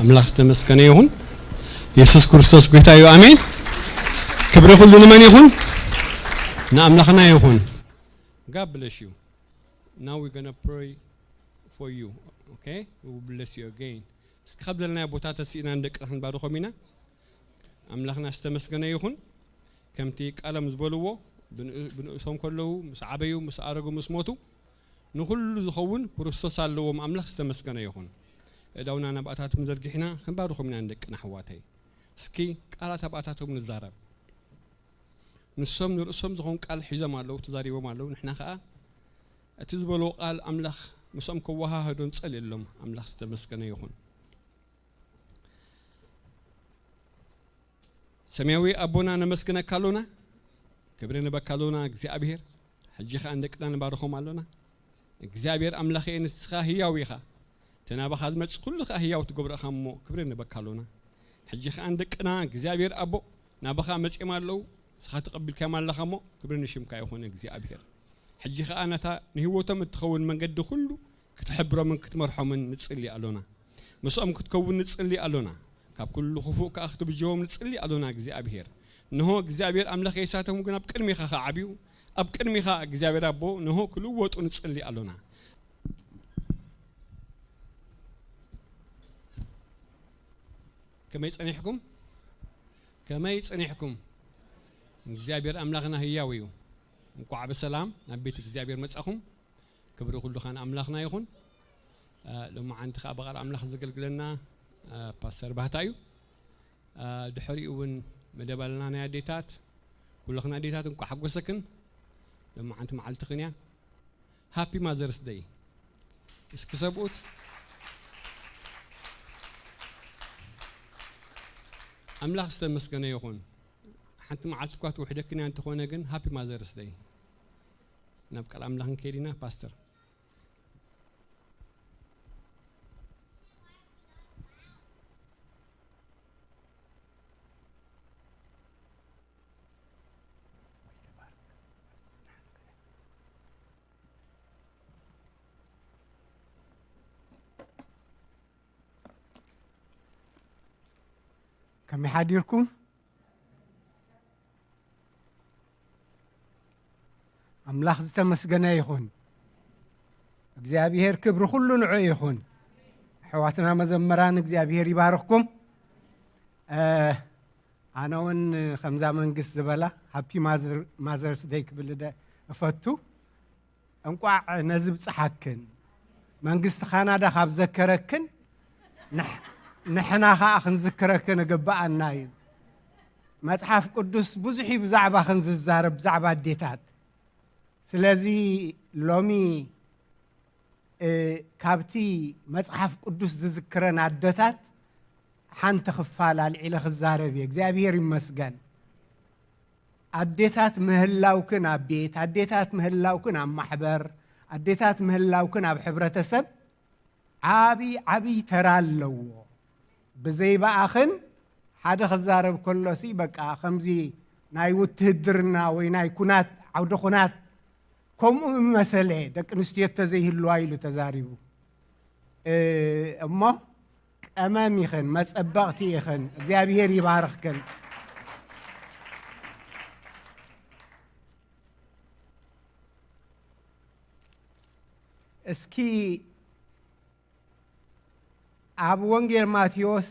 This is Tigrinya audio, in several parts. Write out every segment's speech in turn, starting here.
ኣምላኽ ዝተመስገነ ይኹን። የሱስ ክርስቶስ ጎይታ እዩ። ኣሜን። ክብሪ ኩሉ ንመን ይኹን? ንኣምላኽና ይኹን። God bless you. Now we're gonna pray for you. Okay? We will bless you again. እስኪ ካብ ዘለናዮ ቦታ ተሲእና ንደቅና ክንባርኾም ኢና። ኣምላኽና ዝተመስገነ ይኹን። ከምቲ ቃሎም ዝበልዎ፣ ብንእ-፣ ብንእሶም ከለዉ፣ ምስ ዓበዩ፣ ምስ ኣረጉ፣ ምስ ሞቱ፣ ንኹሉ ዝኸውን ክርስቶስ ኣለዎም። ኣምላኽ ዝተመስገነ ይኹን። እዳውና ናብ ኣታቶም ዘርጊሕና ክንባርኾም ኢና ንደቅና ኣሕዋተይ። እስኪ ቃላት ኣብ ኣታቶም ንዛረብ። ንሶም ንርእሶም ዝኾን ቃል ሒዞም ኣለዉ፣ ተዛሪቦም ኣለዉ። ንሕና ኸኣ እቲ ዝበልዎ ቃል ኣምላኽ ምስኦም ከወሃህዶ ንጸልየሎም። ኣምላኽ ዝተመስገነ ይኹን። ሰማያዊ ኣቦና ነመስግነካ ኣሎና፣ ክብሪ ንበካ ኣሎና እግዚኣብሔር። ሕጂ ኸኣ ንደቅና ንባርኾም ኣሎና። እግዚኣብሔር ኣምላኸ ንስኻ ህያው ኢኻ። እቲ ናባኻ ዝመጽእ ኩሉ ኸኣ ህያው ትገብሮ ኢኻ እሞ ክብሪ ንበካ ኣሎና። ሕጂ ኸኣ ንደቅና እግዚኣብሔር ኣቦ ናባኻ መጺኦም ኣለዉ፣ ንስኻ ተቐቢልካዮም ኣለኻ እሞ ክብሪ ንሽምካ ይኹን እግዚኣብሔር። ሕጂ ኸኣ ነታ ንህይወቶም እትኸውን መንገዲ ኩሉ ክትሕብሮምን ክትመርሖምን ንጽሊ ኣሎና። ምስኦም ክትከውን ንጽሊ ኣሎና። ካብ ኩሉ ክፉእ ከኣ ክትብጅዎም ንጽሊ ኣሎና እግዚኣብሔር። እንሆ እግዚኣብሔር ኣምላኽ የሳቶም ግን ኣብ ቅድሚኻ ከዓብዩ፣ ኣብ ቅድሚኻ እግዚኣብሔር ኣቦ፣ እንሆ ክልወጡ ንጽሊ ኣሎና። ከመይ ጸኒሕኩም? ከመይ ጸኒሕኩም? እግዚኣብሔር ኣምላኽና ህያው እዩ። እንቋዕ ብሰላም ናብ ቤት እግዚኣብሔር መጻኹም። ክብሪ ኩሉ ኻን ኣምላኽና ይኹን። እ፣ ሎማዓንቲ ኸኣ ብቓል ኣምላኽ ዘገልግለና፣ እ፣ ፓስተር ባህታ እዩ። እ፣ ድሕሪኡ እውን መደብ ኣለና ናይ ኣዴታት። ኩልኽን ኣዴታት እንቋዕ ሓጎሰክን። ሎማዓንቲ መዓልትኽን እያ። ሃፒ ማዘርስ ደይ። እስኪ ሰብኡት። ኣምላኽ ዝተመስገነ ይኹን። ሓንቲ መዓልቲ እኳ ትውሕደክን እያ፣ እንተኾነ ግን ሃፒ ማዘርስ ደይ። ናብ ቃል ኣምላኽ ንከይድ ኢና፣ ፓስተር። ከመይ ሓዲርኩም? ኣምላኽ ዝተመስገነ ይኹን። እግዚኣብሔር ክብሪ ኩሉ ንዑ ይኹን። ኣሕዋትና መዘምራን እግዚኣብሔር ይባርኽኩም። እ፣ ኣነ እውን ከምዛ መንግስት ዝበላ ሃፒ ማዘር-፣ ማዘርስ ደይ ክብል ደ-፣ እፈቱ። እንቋዕ ነዚ ብጽሓክን መንግስቲ ካናዳ ካብ ዘከረክን ንሕ-፣ ንሕና ኸኣ ክንዝክረክን እግብኣና እዩ። መጽሓፍ ቅዱስ ብዙሕ እዩ ብዛዕባኽን ዝዛረብ፣ ብዛዕባ ኣዴታት። ስለዚ ሎሚ፣ እ፣ ካብቲ መጽሓፍ ቅዱስ ዝዝክረን ኣደታት ሓንቲ ክፋል ኣልዒለ ክዛረብ እየ። እግዚኣብሔር ይመስገን። ኣዴታት ምህላውክን ኣብ ቤት፣ ኣዴታት ምህላውክን ኣብ ማሕበር፣ ኣዴታት ምህላውክን ኣብ ሕብረተሰብ ዓቢ፣ ዓቢ ተራ ኣለዎ። ብዘይ ብኣኽን ሓደ ክዛረብ ከሎሲ በቃ ከምዚ ናይ ውትህድርና ወይ ናይ ኩናት፣ ዓውደ ኩናት ከምኡ መሰለ ደቂ ኣንስትዮ ተዘይህልዋ ኢሉ ተዛሪቡ። እ፣ እሞ ቀመም ኢኽን፣ መጸበቕቲ ኢኽን። እግዚኣብሔር ይባርኽክን። እስኪ ኣብ ወንጌል ማቴዎስ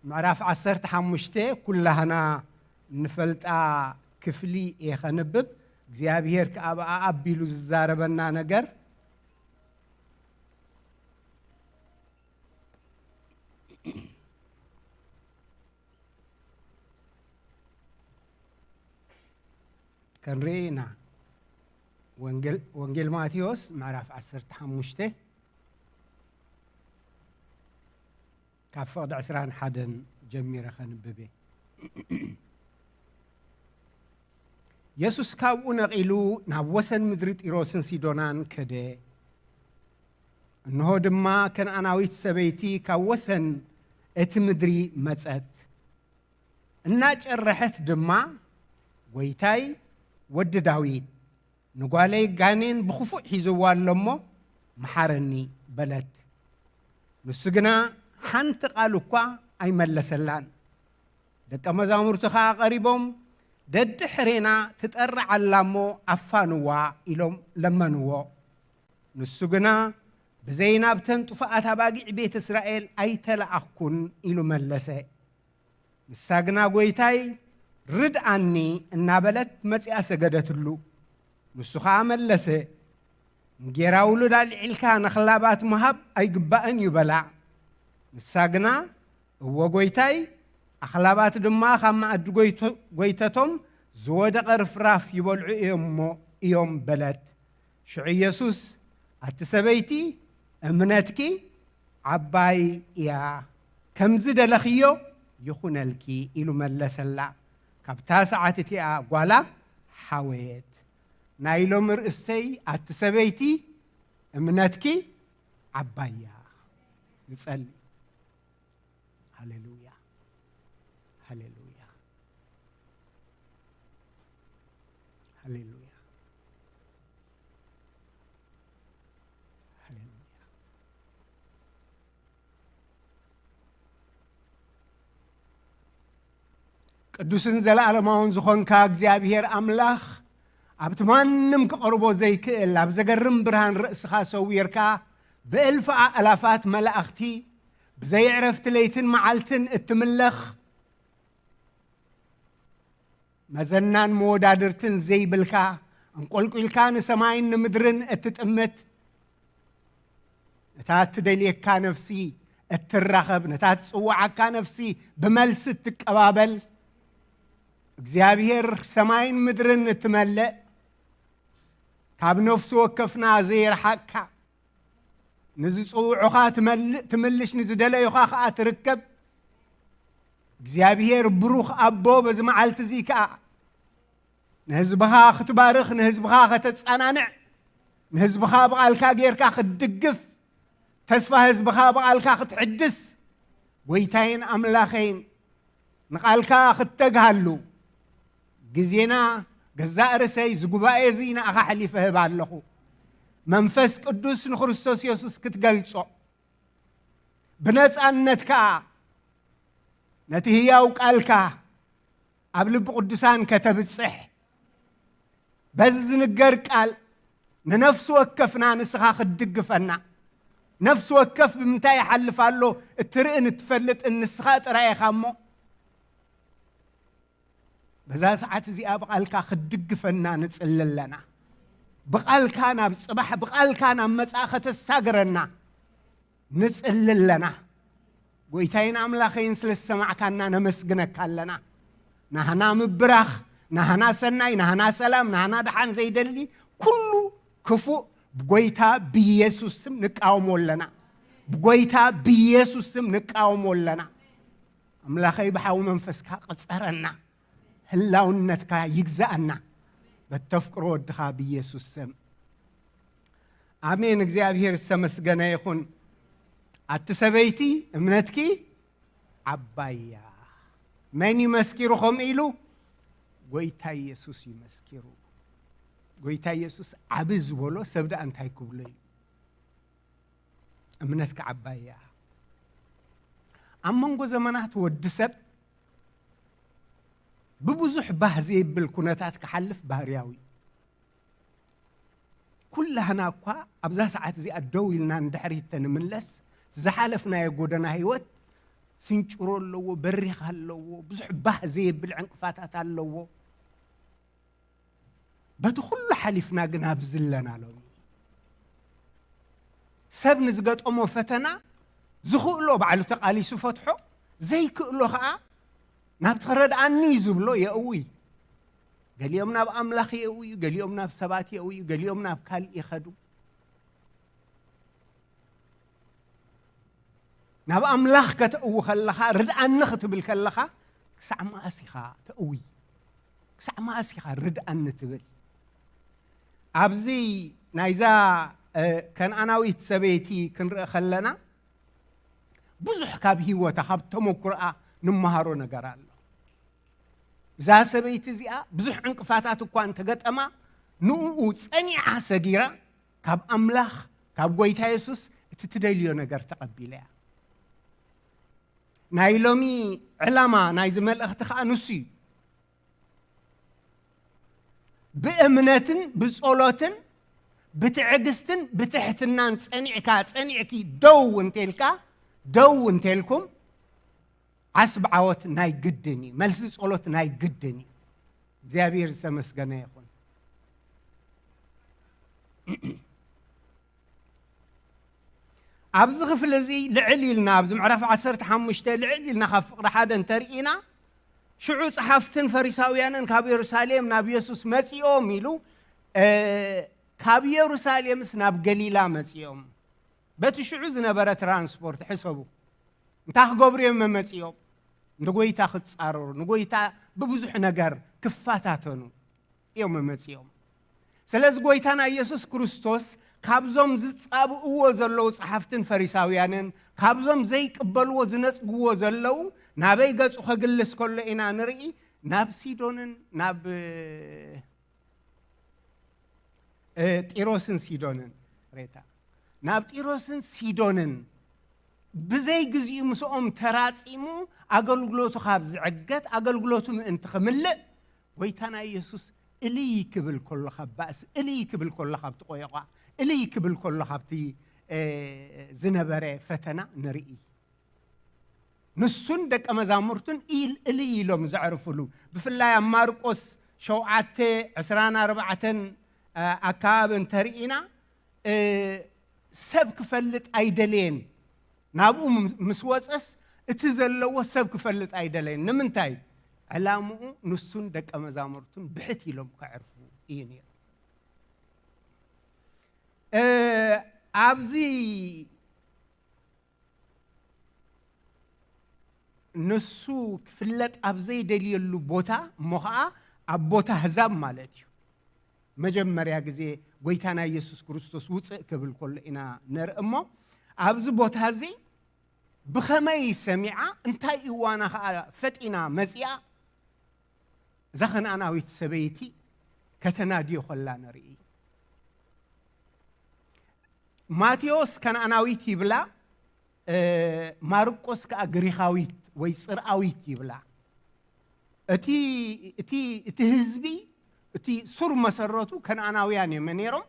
ምዕራፍ ዓሰርተ ሓሙሽተ ኩላህና ንፈልጣ ክፍሊ እየ ከንብብ። እግዚኣብሔር ከኣ ብኣ ኣቢሉ ዝዛረበና ነገር ክንርኢ ኢና። ወንጌል፣ ወንጌል ማቴዎስ ምዕራፍ ዓሰርተ ሓሙሽተ ካብ ፍቕዲ ዕስራን ሓደን ጀሚረ ከንብብ እየ። የሱስ ካብኡ ነቒሉ ናብ ወሰን ምድሪ ጢሮስን ሲዶናን ከደ። እንሆ ድማ ከነኣናዊት ሰበይቲ ካብ ወሰን እቲ ምድሪ መጸት። እናጨረሐት ድማ፣ "ጐይታይ፣ ወዲ ዳዊት፣ ንጓለይ ጋኔን ብኽፉእ ሒዝዋ ኣሎ እሞ፣ መሓረኒ በለት። ንሱ ግና ሓንቲ ቃል እኳ ኣይመለሰላን። ደቀ መዛሙርቱ ኸኣ ቀሪቦም፣ "ደድሕሬና ትጠርዓላ እሞ ኣፋንዋ" ኢሎም ለመንዎ። ንሱ ግና፣ "ብዘይ ናብተን ጥፉኣት ኣባጊዕ ቤት እስራኤል ኣይተለኣኽኩን" ኢሉ መለሰ። ንሳ ግና፣ "ጐይታይ፣ ርድኣኒ" እናበለት መጺኣ ሰገደትሉ። ንሱ ኸኣ መለሰ፣ "እንጌራ ውሉድ ኣልዒልካ ነኽላባት ምሃብ ኣይግባእን እዩ" በላ። ንሳ ግና፣ "እወ ጐይታይ፣ ኣኽላባት ድማ ካብ መኣዲ ጐይቶ-፣ ጐይተቶም ዝወደቐ ርፍራፍ ይበልዑ እዮም እሞ፣ እዮም" በለት። ሽዑ ኢየሱስ፣ "ኣቲ ሰበይቲ፣ እምነትኪ ዓባይ እያ፣ ከምዚ ደለኽዮ ይኹነልኪ" ኢሉ መለሰላ። ካብታ ሰዓት እቲኣ ጓላ ሓወየት። ናይ ሎሚ ርእስተይ፣ ኣቲ ሰበይቲ፣ እምነትኪ ዓባይ እያ። ንጸሊ። ሃሌሉያ፣ ሃሌሉያ፣ ሃሌሉያ፣ ሃሌሉያ። ቅዱስን ዘለኣለማውን ዝኾንካ እግዚኣብሔር ኣምላኽ፣ ኣብቲ ማንም ክቐርቦ ዘይክእል ኣብ ዘገርም ብርሃን ርእስኻ ሰዊርካ፣ ብእልፊ ኣእላፋት መላእኽቲ ብዘይ ዕረፍቲ ለይትን መዓልትን እትምለኽ፣ መዘናን መወዳድርትን ዘይብልካ፣ ኣንቆልቂልካ ንሰማይን ንምድርን እትጥምት፣ ነታ እትደልየካ ነፍሲ እትራኸብ፣ ነታ እትጽውዓካ ነፍሲ ብመልሲ እትቀባበል፣ እግዚኣብሔር ሰማይን ምድርን እትመልእ፣ ካብ ነፍሲ ወከፍና ዘይረሓቅካ፣ ንዝጽውዑኻ ትመልእ፣ ትምልሽ፣ ንዝደለዩኻ ኸኣ ትርከብ። እግዚኣብሔር ብሩኽ ኣቦ፣ በዚ መዓልቲ እዚ ከኣ ንህዝብኻ ክትባርኽ፣ ንህዝብኻ ከተጸናንዕ፣ ንህዝብኻ ብቓልካ ጌርካ ክትድግፍ፣ ተስፋ ህዝብኻ ብቓልካ ክትሕድስ፣ ጐይታይን ኣምላኸይን፣ ንቓልካ ክትተግሃሉ፣ ግዜና፣ ገዛእ ርእሰይ፣ እዚ ጉባኤ እዚ ንኣኻ ኣሕሊፈ እህብ ኣለኹ። መንፈስ ቅዱስ ንክርስቶስ የሱስ ክትገልጾ፣ ብነጻነት ከኣ ነቲ ህያው ቃልካ ኣብ ልቢ ቅዱሳን ከተብጽሕ፣ በዚ ዝንገር ቃል ንነፍሲ ወከፍና ንስኻ ክትድግፈና፣ ነፍሲ ወከፍ ብምንታይ ይሓልፍ ኣሎ እትርእን እትፈልጥን ንስኻ ጥራይ ኢኻ እሞ፣ በዛ ሰዓት እዚኣ ብቓልካ ክትድግፈና ንጽሊ ኣለና። ብቓልካ ናብ ጽባሕ፣ ብቓልካ ናብ መጻኢ ከተሳግረና ንጽሊ ኣለና። ጐይታይን ኣምላኸይን ስለ ዝሰማዕካና ነመስግነካ ኣለና። ናህና ምብራኽ፣ ናህና ሰናይ፣ ናህና ሰላም፣ ናህና ደሓን ዘይደሊ ኩሉ ክፉእ ብጐይታ ብኢየሱስ ስም ንቃወሞ ኣለና። ብጐይታ ብኢየሱስ ስም ንቃወሞ ኣለና። ኣምላኸይ ብሓዊ መንፈስካ ቅጸረና። ህላውነትካ ይግዛኣና። በተፍቅሮ ወድኻ ብኢየሱስ ስም። ኣሜን። እግዚኣብሔር ዝተመስገነ ይኹን። ኣቲ ሰበይቲ እምነትኪ ዓባይ እያ። መን እዩ መስኪሩ ከምኡ ኢሉ? ጐይታ ኢየሱስ እዩ መስኪሩ። ጐይታ ኢየሱስ ዓቢ ዝበሎ ሰብ ደኣ እንታይ ክብሎ እዩ? እምነትካ ዓባይ እያ። ኣብ መንጎ ዘመናት ወዲ ሰብ ብብዙሕ ባህ ዘይብል ኩነታት ክሓልፍ ባህርያዊ እዩ። ኩላህና እኳ ኣብዛ ሰዓት እዚኣ ደው ኢልና ንድሕሪት ተንምለስ፣ ዝሓለፍናዮ ጎደና ህይወት ስንጭሮ ኣለዎ፣ በሪኽ ኣለዎ፣ ብዙሕ ባህ ዘየብል ዕንቅፋታት ኣለዎ። በቲ ኩሉ ሓሊፍና ግን ኣብዚ ኣለና ሎሚ። ሰብ ንዝገጠሞ ፈተና ዝኽእሎ ባዕሉ ተቓሊሱ ፈትሖ፣ ዘይክእሎ ኸኣ ናብቲ ክረድኣኒ እዩ ዝብሎ የእዊ። ገሊኦም ናብ ኣምላኽ የእዊ እዩ፣ ገሊኦም ናብ ሰባት የእዊ እዩ፣ ገሊኦም ናብ ካልእ ይኸዱ። ናብ ኣምላኽ ከተእዊ ከለኻ፣ ርድኣኒ ክትብል ከለኻ፣ ክሳዕ መኣስ ኢኻ ተእዊ? ክሳዕ መኣስ ኢኻ ርድኣኒ ትብል? ኣብዚ ናይዛ፣ እ፣ ከነኣናዊት ሰበይቲ ክንርኢ ከለና፣ ብዙሕ ካብ ህይወታ፣ ካብ ተመኩሮኣ ንመሃሮ ነገር ኣሎ። እዛ ሰበይቲ እዚኣ ብዙሕ ዕንቅፋታት እኳ እንተገጠማ፣ ንእኡ ጸኒዓ ሰጊራ፣ ካብ ኣምላኽ ካብ ጎይታ የሱስ እቲ ትደልዮ ነገር ተቐቢለ እያ። ናይ ሎሚ ዕላማ ናይዚ መልእኽቲ ኸኣ ንሱ እዩ። ብእምነትን ብጸሎትን ብትዕግስትን ብትሕትናን ጸኒዕካ፣ ጸኒዕኪ ደው እንተልካ፣ ደው እንተልኩም፣ ዓስቢ ዓወት ናይ ግድን እዩ። መልሲ ጸሎት ናይ ግድን እዩ። እግዚኣብሔር ዝተመስገነ ይኹን። ኣብዚ ክፍሊ እዚ ልዕል ኢልና፣ ኣብዚ ምዕራፍ ዓሰርተ ሓሙሽተ ልዕል ኢልና ካብ ፍቕሪ ሓደ እንተርኢና፣ ሽዑ ጸሓፍትን ፈሪሳውያንን ካብ የሩሳሌም ናብ የሱስ መጺኦም ኢሉ፣ እ፣ ካብ የሩሳሌምስ ናብ ገሊላ መጺኦም። በቲ ሽዑ ዝነበረ ትራንስፖርት ሕሰቡ። እንታይ ክገብሩ እዮም መመጺኦም? ንጎይታ ክጻረሩ፣ ንጎይታ ብብዙሕ ነገር ክፈታተኑ እዮም መመጺኦም። ስለዚ ጎይታና ኢየሱስ ክርስቶስ ካብዞም ዝጻብእዎ ዘለዉ ጸሓፍትን ፈሪሳውያንን፣ ካብዞም ዘይቅበልዎ ዝነጽግዎ ዘለዉ፣ ናበይ ገጹ ከግልስ ከሎ ኢና ንርኢ? ናብ ሲዶንን ናብ፣ እ፣ ጢሮስን ሲዶንን፣ ሬታ፣ ናብ ጢሮስን ሲዶንን ብዘይ ግዚኡ ምስኦም ተራጺሙ፣ ኣገልግሎቱ ካብ ዝዕገት፣ ኣገልግሎቱ ምእንቲ ክምልእ፣ ጎይታና ኢየሱስ እልይ ክብል ከሎ ካብ ባእሲ፣ እልይ ክብል ከሎ ካብቲ ቆየቋ፣ እልይ ክብል ከሎ ካብቲ፣ እ፣ ዝነበረ ፈተና ንርኢ። ንሱን ደቀ መዛሙርቱን ኢል-፣ እልይ ኢሎም ዘዕርፍሉ። ብፍላይ ኣብ ማርቆስ ሸውዓተ ዕስራን ኣርባዕተን፣ እ፣ ኣከባቢ እንተርኢና፣ እ፣ ሰብ ክፈልጥ ኣይደለየን። ናብኡ ምስ፣ ምስ ወጸስ እቲ ዘለዎ ሰብ ክፈልጥ ኣይደለየን። ንምንታይ? ዕላምኡ ንሱን ደቀ መዛሙርቱን ብሕት ኢሎም ከዕርፉ እዩ ነይሩ። እ፣ ኣብዚ ንሱ ክፍለጥ ኣብ ዘይደልየሉ ቦታ፣ እሞ ኸዓ ኣብ ቦታ ኣህዛብ ማለት እዩ። መጀመርያ ግዜ ጎይታና ኢየሱስ ክርስቶስ ውፅእ ክብል ከሎ ኢና ንርኢ። እሞ ኣብዚ ቦታ እዚ ብኸመይ ሰሚዓ፣ እንታይ እዋና ኸዓ ፈጢና መፂኣ፣ እዛ ከነኣናዊት ሰበይቲ ከተናድዮ ከላ ንርኢ። ማቴዎስ ከነኣናዊት ይብላ፣ እ፣ ማርቆስ ከኣ ግሪኻዊት ወይ ጽርኣዊት ይብላ። እቲ፣ እቲ፣ እቲ ህዝቢ፣ እቲ ሱር መሰረቱ ከነኣናውያን እዮም ነይሮም፣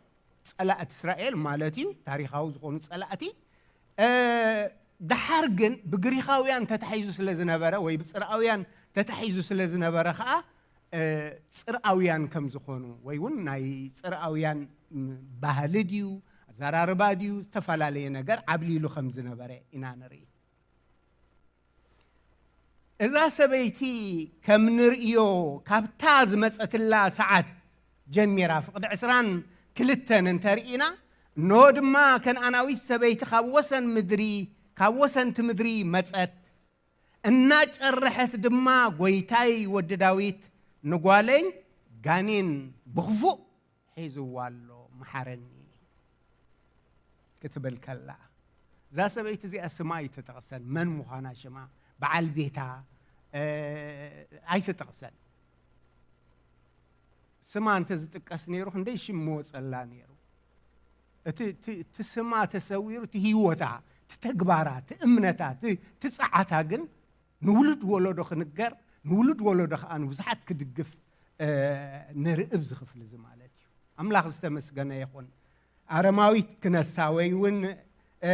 ጸላእቲ እስራኤል ማለት እዩ፣ ታሪኻዊ ዝኾኑ ጸላእቲ። እ፣ ደሓር ግን ብግሪኻውያን ተታሒዙ ስለ ዝነበረ ወይ ብጽርኣውያን ተታሒዙ ስለ ዝነበረ ከኣ፣ እ፣ ጽርኣውያን ከም ዝኾኑ ወይ እውን ናይ ጽርኣውያን፣ ም፣ ባህሊ ድዩ፣ ኣዘራርባ ድዩ፣ ዝተፈላለየ ነገር ዓብሊሉ ከም ዝነበረ ኢና ንርኢ። እዛ ሰበይቲ ከም ንርእዮ ካብታ ዝመጸትላ ሰዓት ጀሚራ፣ ፍቕዲ ዕስራን ክልተን እንተርኢና፣ እንሆ ድማ ከነኣናዊት ሰበይቲ ካብ ወሰን ምድሪ፣ ካብ ወሰንቲ ምድሪ መጸት፣ እናጨረሐት ድማ፣ "ጎይታይ ወዲ ዳዊት፣ ንጓለይ ጋኔን ብኽፉእ ሒዝዋ ኣሎ፣ መሓረኒ" ክትብል ከላ፣ እዛ ሰበይቲ እዚኣ ስማ ኣይተጠቕሰን፣ መን ምዃና ሽማ፣ በዓል ቤታ፣ እ፣ ኣይተጠቕሰን። ስማ እንተ ዝጥቀስ ነይሩ፣ ክንደይ ሽም ምወጸላ ነይሩ። እቲ፣ እቲ፣ እቲ ስማ ተሰዊሩ፣ እቲ ህይወታ፣ እቲ ተግባራ፣ እቲ እምነታ፣ እቲ፣ እቲ ጸዓታ ግን ንውሉድ ወለዶ ክንገር፣ ንውሉድ ወለዶ ከኣ ንብዙሓት ክድግፍ፣ እ፣ ንርኢ ኣብዚ ክፍሊ እዚ ማለት እዩ። ኣምላኽ ዝተመስገነ ይኹን። ኣረማዊት ክነሳ ወይ እውን፣ እ፣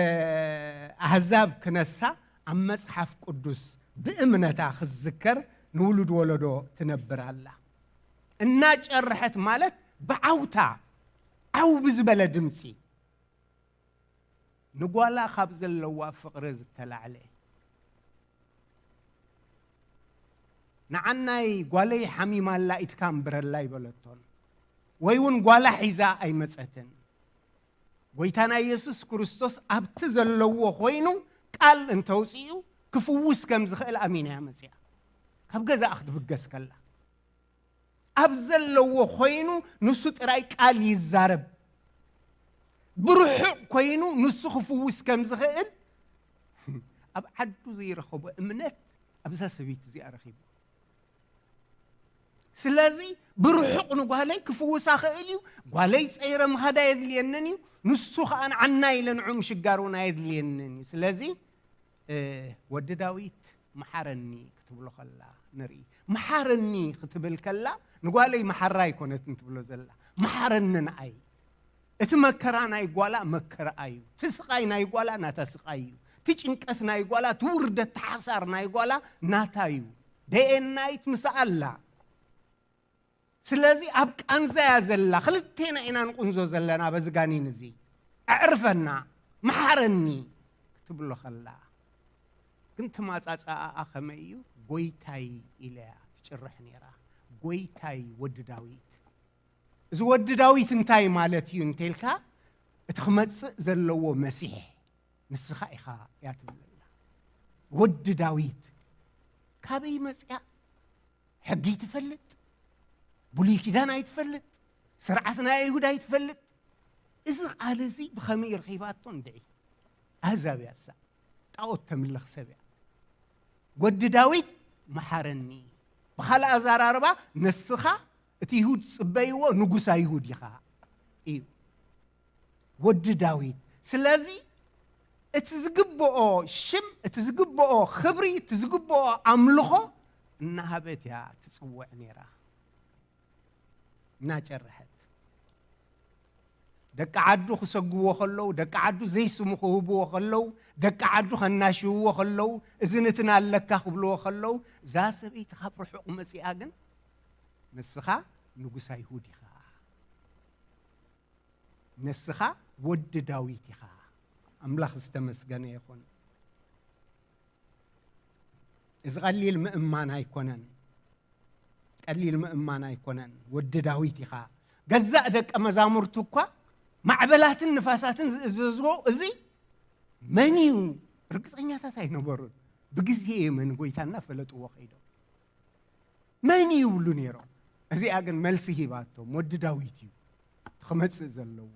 ኣህዛብ ክነሳ ኣብ መጽሓፍ ቅዱስ ብእምነታ ክዝከር ንውሉድ ወለዶ ትነብር ኣላ። እናጨርሐት ማለት ብዓውታ፣ ዓው ብዝበለ ድምፂ፣ ንጓላ ካብ ዘለዋ ፍቕሪ ዝተላዕለ፣ "ንዓናይ ጓለይ ሓሚማ ኣላ፣ ኢድካ ኣንብረላ" ኣይበለቶን፣ ወይ እውን ጓላ ሒዛ ኣይመጸትን። ጎይታና ኢየሱስ ክርስቶስ ኣብቲ ዘለዎ ኮይኑ ቃል እንተውፅኡ ክፍውስ ከም ዝኽእል ኣሚና እያ መፅያ። ካብ ገዛኣ ክትብገስ ከላ ኣብ ዘለዎ ኮይኑ ንሱ ጥራይ ቃል ይዛረብ። ብርሑቕ ኮይኑ ንሱ ክፍውስ ከም ዝኽእል ኣብ ዓዱ ዘይረኸቦ እምነት ኣብዛ ሰበይቲ እዚኣ ረኺቡ። ስለዚ ብርሑቕ ንጓለይ ክፍውሳ ክእል እዩ። ጓለይ ጸይረ ምኻድ ኣየድልየንን እዩ። ንሱ ኸኣ ንዓና ኢለ ንዑ ምሽጋር እውን ኣየድልየንን እዩ። ስለዚ እ፣ ወዲ ዳዊት መሓረኒ ክትብሎ ከላ ንርኢ። መሓረኒ ክትብል ከላ ንጓለይ መሓራ ኣይኮነትን ትብሎ ዘላ። መሓረኒ ንኣይ። እቲ መከራ ናይ ጓላ መከራ እዩ። እቲ ስቓይ ናይ ጓላ ናታ ስቓይ እዩ። እቲ ጭንቀት ናይ ጓላ፣ እቲ ውርደት፣ እቲ ሓሳር ናይ ጓላ ናታ እዩ። ደኤናይት ምስኣ ኣላ። ስለዚ ኣብ ቃንዛ እያ ዘላ። ክልቴና ኢና ንቁንዞ ዘለና በዚ ጋኔን እዚ። ኣዕርፈና፣ መሓረኒ ክትብሎ ከላ ግን ተማጻጻኣኣ ከመይ እዩ? ጎይታይ ኢለ እያ ትጭርሕ ነይራ። ጎይታይ ወዲ ዳዊት። እዚ ወዲ ዳዊት እንታይ ማለት እዩ እንተልካ፣ እቲ ክመጽእ ዘለዎ መሲሕ ንስኻ ኢኻ እያ ትብለላ። ወዲ ዳዊት ካበይ መጽያ? ሕጊ ኣይትፈልጥ፣ ብሉይ ኪዳን ኣይትፈልጥ፣ ስርዓት ናይ ኣይሁድ ኣይትፈልጥ። እዚ ቃል እዚ ብኸመይ ረኺባቶ እንድዒ? ኣህዛብ እያ እሳ፣ ጣዖት ተምልኽ ሰብ እያ። ወዲ ዳዊት መሓረኒ። ብኻልእ ኣዘራርባ፣ ንስኻ እቲ ይሁድ ዝጽበይዎ ንጉስ ኣይሁድ ኢኻ እዩ። ወዲ ዳዊት። ስለዚ እቲ ዝግብኦ ሽም፣ እቲ ዝግብኦ ክብሪ፣ እቲ ዝግብኦ ኣምልኾ እናሃበት እያ ትጽውዕ ነይራ። እናጨርሐት። ደቂ ዓዱ ክሰግዎ ከለዉ፣ ደቂ ዓዱ ዘይስሙ ክህብዎ ከለዉ፣ ደቂ ዓዱ ከናሽውዎ ከለዉ፣ እዚ ንትን ኣለካ ክብልዎ ከለዉ፣ እዛ ሰበይቲ ካብ ርሑቕ መጺኣ ግን፣ "ንስኻ ንጉስ ኣይሁድ ኢኻ። ንስኻ ወዲ ዳዊት ኢኻ." ኣምላኽ ዝተመስገነ ይኹን። እዚ ቀሊል ምእማን ኣይኮነን። ቀሊል ምእማን ኣይኮነን። ወዲ ዳዊት ኢኻ። ገዛእ ደቀ መዛሙርቱ እኳ ማዕበላትን ንፋሳትን ዝእዘዝዎ እዚ መን እዩ? ርግጸኛታት ኣይነበሩን። ብግዜ የመን ጎይታ እናፈለጥዎ ከይዶም። መን እዩ ይብሉ ነይሮም። እዚኣ ግን መልሲ ሂባቶም። ወዲ ዳዊት እዩ ክመጽእ ዘለዎ።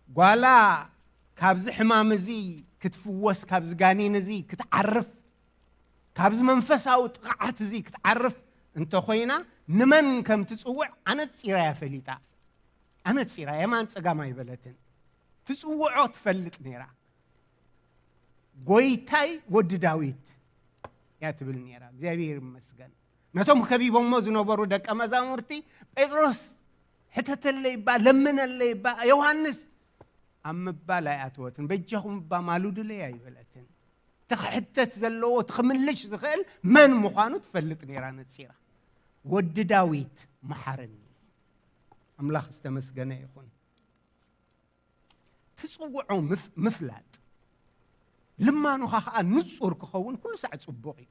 ጓላ ካብዚ ሕማም እዚ ክትፍወስ፣ ካብዚ ጋኔን እዚ ክትዓርፍ፣ ካብዚ መንፈሳዊ ጥቕዓት እዚ ክትዓርፍ እንተኾይና፣ ንመን ከም ትጽውዕ ኣነጺራ እያ ፈሊጣ። ኣነጺራ፣ የማን ጸጋም ኣይበለትን። ትጽውዖ ትፈልጥ ነይራ። "ጎይታይ ወዲ ዳዊት" እያ ትብል ነይራ። እግዚኣብሔር ይመስገን። ነቶም ከቢቦሞ ዝነበሩ ደቀ መዛሙርቲ፣ ጴጥሮስ፣ "ሕተተለይ እባ፣ ለምነለይ እባ፣ ዮሃንስ" ኣብ ምባል ኣይኣተወትን። "በጃኹም እባ ማሉዱለይ" ኣይበለትን። እቲ ክሕተት ዘለዎ፣ እቲ ክምልሽ ዝኽእል መን ምዃኑ ትፈልጥ ነይራ ነጺራ። "ወዲ ዳዊት መሓረኒ።" ኣምላኽ ዝተመስገነ ይኹን። ትጽውዖ ምፍ-፣ ምፍላጥ፣ ልማኖኻ ኸኣ ንጹር ክኸውን ኩሉ ሳዕ ጽቡቕ እዩ።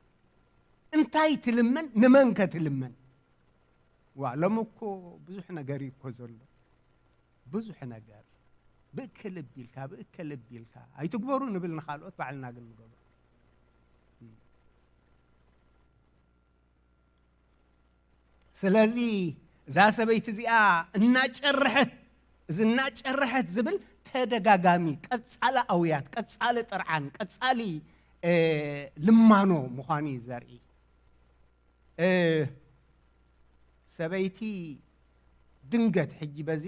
እንታይ ትልምን፣ ንመን ከ ትልምን? ዋ፣ ሎሚ እኮ ብዙሕ ነገር እዩ እኮ ዘሎ። ብዙሕ ነገር። ብእከ ልቢ ኢልካ፣ ብእከ ልቢ ኢልካ። ኣይትግበሩ ንብል ንኻልኦት፣ ባዕልና ግን ንገብሮ። ስለዚ እዛ ሰበይቲ እዚኣ እናጨርሐት፣ እዚ እናጨርሐት ዝብል ተደጋጋሚ ቀጻሊ ኣውያት፣ ቀጻሊ ጥርዓን፣ ቀጻሊ፣ እ፣ ልማኖ ምዃኑ እዩ ዘርኢ። እ፣ ሰበይቲ ድንገት ሕጂ በዚ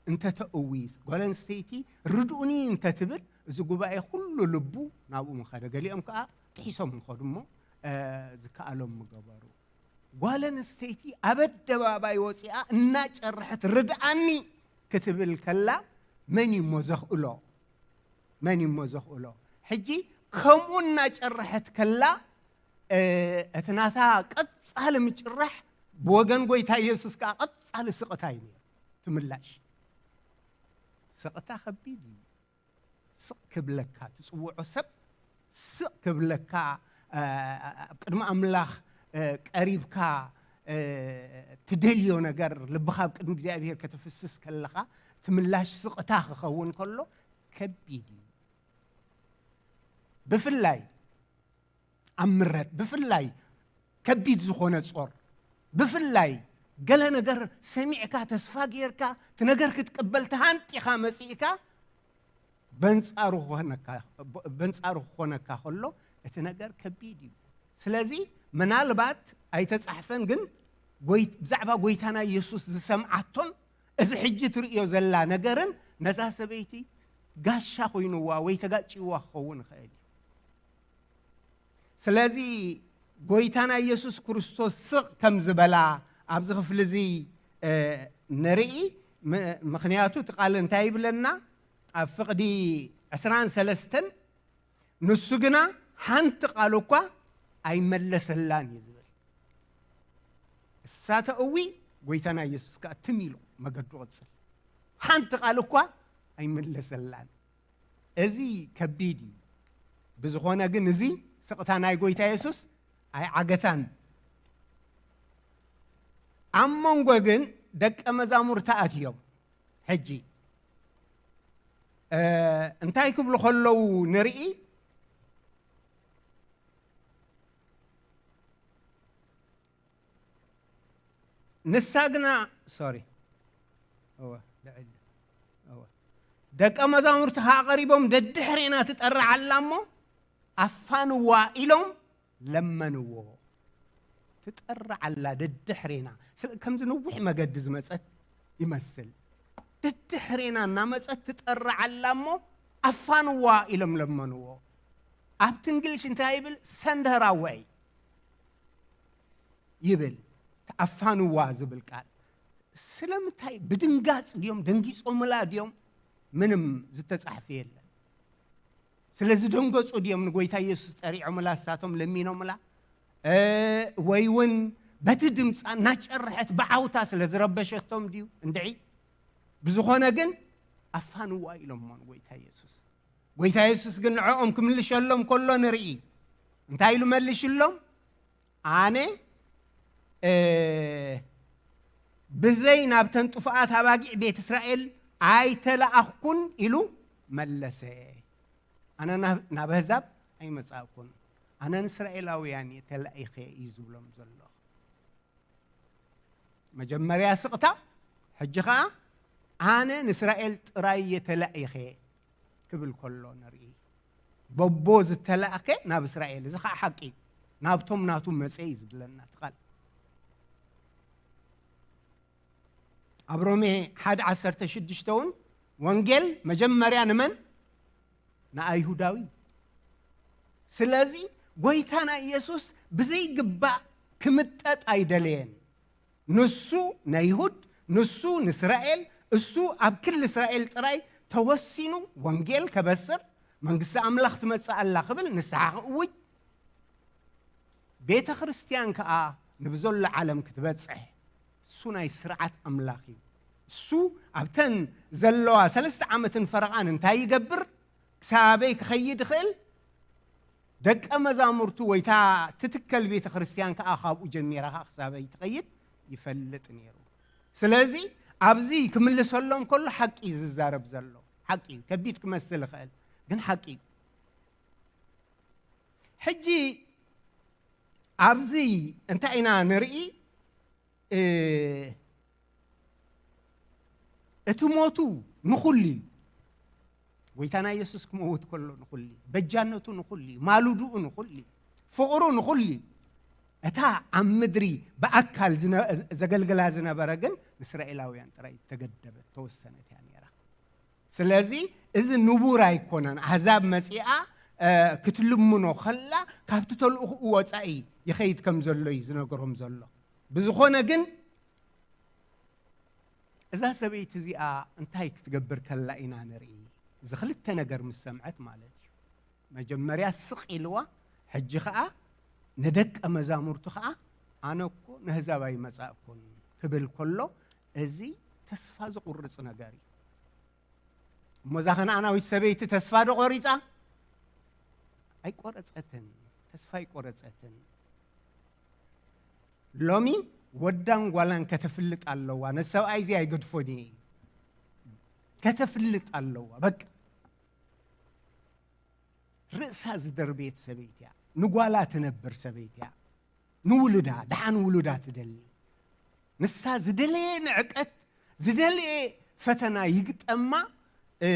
እንተተእዊ፣ ጓል ኣንስተይቲ ርድኡኒ እንተትብል፣ እዚ ጉባኤ ኩሉ ልቡ ናብኡ ምኸደ። ገሊኦም ከኣ ጥሒሶም ምኸዱ እሞ፣ እ፣ ዝከኣሎም ምገበሩ። ጓል ኣንስተይቲ ኣብ ኣደባባይ ወፂኣ እናጨርሐት "ርድኣኒ" ክትብል ከላ፣ መን እዩ እሞ ዘኽእሎ? መን እዩ እሞ ዘኽእሎ? ሕጂ ከምኡ እናጨርሐት ከላ፣ እ፣ እቲ ናታ ቀጻሊ ምጭራሕ ብወገን ጎይታ ኢየሱስ ከኣ ቀጻሊ ስቕታ እዩ ነይሩ። ትምላሽ ስቕታ ከቢድ እዩ። ስቕ ክብለካ፣ ትጽውዖ ሰብ ስቕ ክብለካ፣ እ፣ ኣብ ቅድሚ ኣምላኽ፣ እ፣ ቀሪብካ፣ እ፣ ትደልዮ ነገር፣ ልብኻ ኣብ ቅድሚ እግዚኣብሔር ከተፍስስ ከለኻ፣ እቲ ምላሽ ስቕታ ክኸውን ከሎ ከቢድ እዩ። ብፍላይ ኣብ ምረት፣ ብፍላይ ከቢድ ዝኾነ ጾር፣ ብፍላይ ገለ ነገር ሰሚዕካ፣ ተስፋ ጌርካ፣ እቲ ነገር ክትቅበል ተሃንጢኻ መጺእካ፣ በንጻሩ ክኾነካ፣ በንጻሩ ክኾነካ ከሎ፣ እቲ ነገር ከቢድ እዩ። ስለዚ ምናልባት ኣይተጻሕፈን፣ ግን ጎይ-፣ ብዛዕባ ጎይታና ኢየሱስ ዝሰምዓቶን እዚ ሕጂ ትርእዮ ዘላ ነገርን ነዛ ሰበይቲ ጋሻ ኮይንዋ ወይ ተጋጭዋ ክኸውን ይኽእል እዩ። ስለዚ ጎይታና ኢየሱስ ክርስቶስ ስቕ ከም ዝበላ ኣብዚ ክፍሊ እዚ፣ እ፣ ንርኢ። ም-፣ ምኽንያቱ እቲ ቃል እንታይ ይብለና? ኣብ ፍቕዲ ዕስራን ሰለስተን፣ ንሱ ግና ሓንቲ ቃል እኳ ኣይመለሰላን እዩ ዝብል። እሳ ተእዊ፣ ጎይታና ኢየሱስ ከኣ ትም ኢሉ መገዱ ቅጽል። ሓንቲ ቃል እኳ ኣይመለሰላን። እዚ ከቢድ እዩ። ብዝኾነ ግን እዚ ስቕታ ናይ ጎይታ የሱስ ኣይዓገታን። ኣብ መንጎ ግን ደቀ መዛሙርቲ ኣትዮም። ሕጂ፣ እ፣ እንታይ ክብሉ ከለዉ ንርኢ? ንሳ ግና፣ ሶሪ፣ እወ፣ ልዕል፣ እወ። ደቀ መዛሙርቲ ከኣ ቀሪቦም፣ ደድሕሬና ትጠርዓላ እሞ ኣፋንዋ ኢሎም ለመንዎ። ትጠርዓላ ደድሕሬና። ስለ-፣ ከምዚ ነዊሕ መገዲ ዝመጸት ይመስል። ደድሕሬና እናመጸት ትጠርዓላ እሞ ኣፋንዋ ኢሎም ለመንዎ። ኣብቲ እንግሊሽ እንታይ ይብል? Send her away ይብል። ኣፋንዋ ዝብል ቃል። ስለምንታይ? ብድንጋጽ ድዮም? ደንጊጾምላ ድዮም? ምንም ዝተጻሕፈ የለን። ስለ ዝደንገጹ ድዮም ንጎይታ ኢየሱስ ጠሪዖምላ፣ እሳቶም ለሚኖምላ? እ፣ ወይ እውን በቲ ድምጻ እናጨርሐት ብዓውታ ስለ ዝረበሸቶም ድዩ? እንድዒ። ብዝኾነ ግን ኣፋንዋ ኢሎሞ ንጎይታ ኢየሱስ። ጎይታ ኢየሱስ ግን ንዕኦም ክምልሸሎም ከሎ ንርኢ። እንታይ ኢሉ መልሽሎም? ኣነ፣ እ፣ ብዘይ ናብተን ጥፉኣት ኣባጊዕ ቤት እስራኤል ኣይተለኣኽኩን ኢሉ መለሰ። ኣነ ናብ፣ ናብ ኣህዛብ ኣይመጻእኩን፣ ኣነ ንእስራኤላውያን እየ ተላኢኸ እዩ ዝብሎም ዘሎ። መጀመርያ ስቕታ፣ ሕጂ ኸኣ ኣነ ንእስራኤል ጥራይ እየ ተላኢኸ ክብል ከሎ ንርኢ። በቦ ዝተላእከ ናብ እስራኤል፣ እዚ ኸዓ ሓቂ እዩ። ናብቶም ናቱ መጸ እዩ ዝብለና እቲ ቃል። ኣብ ሮሜ ሓደ ዓሰርተ ሽዱሽተ እውን ወንጌል መጀመርያ ንመን? ንኣይሁዳዊ። ስለዚ ጎይታና ኢየሱስ ብዘይግባእ ክምጠጥ ኣይደለየን። ንሱ ነይሁድ፣ ንሱ ንእስራኤል፣ እሱ ኣብ ክሊ እስራኤል ጥራይ ተወሲኑ ወንጌል ከበስር፣ መንግስቲ ኣምላኽ ትመጽእ ኣላ ክብል ንስሓ ክእውጅ፣ ቤተ ክርስቲያን ከኣ ንብዘሎ ዓለም ክትበጽሕ፣ እሱ ናይ ስርዓት ኣምላኽ እዩ። እሱ ኣብተን ዘለዋ ሰለስተ ዓመትን ፈረቓን እንታይ ይገብር? ክሳበይ ክኸይድ ይኽእል? ደቀ መዛሙርቱ ወይ እታ ትትከል ቤተ ክርስቲያን ከኣ ካብኡ ጀሚራ ከኣ ክሳበይ ትኸይድ ይፈልጥ ነይሩ። ስለዚ ኣብዚ ክምልሰሎም ከሎ ሓቂ እዩ ዝዛረብ ዘሎ። ሓቂ እዩ። ከቢድ ክመስል ይኽእል፣ ግን ሓቂ እዩ። ሕጂ ኣብዚ እንታይ ኢና ንርኢ? እ፣ እቲ ሞቱ ንኹሉ እዩ። ጎይታና ኢየሱስ ክመውት ከሎ ንኹሉ እዩ። በጃነቱ ንኹሉ እዩ። ማልድኡ ንኹሉ እዩ። ፍቕሩ ንኹሉ እዩ። እታ ኣብ ምድሪ ብኣካል ዝነ-፣ ዘገልግላ ዝነበረ ግን ንእስራኤላውያን ጥራይ እተገደበት፣ ተወሰነት እያ ነይራ። ስለዚ እዚ ንቡር ኣይኮነን። ኣህዛብ መጺኣ፣ እ፣ ክትልምኖ ከላ ካብቲ ተልእኾኡ ወጻኢ ይኸይድ ከም ዘሎ እዩ ዝነግሮም ዘሎ። ብዝኾነ ግን እዛ ሰበይቲ እዚኣ እንታይ ክትገብር ከላ ኢና ንርኢ? እዚ ክልተ ነገር ምስ ሰምዐት ማለት እዩ። መጀመርያ ስቕ ኢልዋ፣ ሕጂ ኸኣ ንደቀ መዛሙርቱ ኸኣ ኣነ እኮ ነህዛብ ኣይመጻእኩን ክብል ከሎ፣ እዚ ተስፋ ዝቑርጽ ነገር እዩ። እሞ እዛ ከነኣናዊት ሰበይቲ ተስፋ ዶ ቆሪጻ? ኣይቆረጸትን። ተስፋ ኣይቆረጸትን። ሎሚ ወዳን ጓላን ከተፍልጥ ኣለዋ። ነዚ ሰብኣይ እዚ ኣይገድፎን እየ። ከተፍልጥ ኣለዋ። በቃ ርእሳ ዝደርበየት ሰበይቲ እያ። ንጓላ ትነብር ሰበይቲ እያ። ንውሉዳ፣ ደሓን ውሉዳ ትደሊ። ንሳ ዝደለየ ንዕቀት፣ ዝደለየ ፈተና ይግጠማ፣ እ፣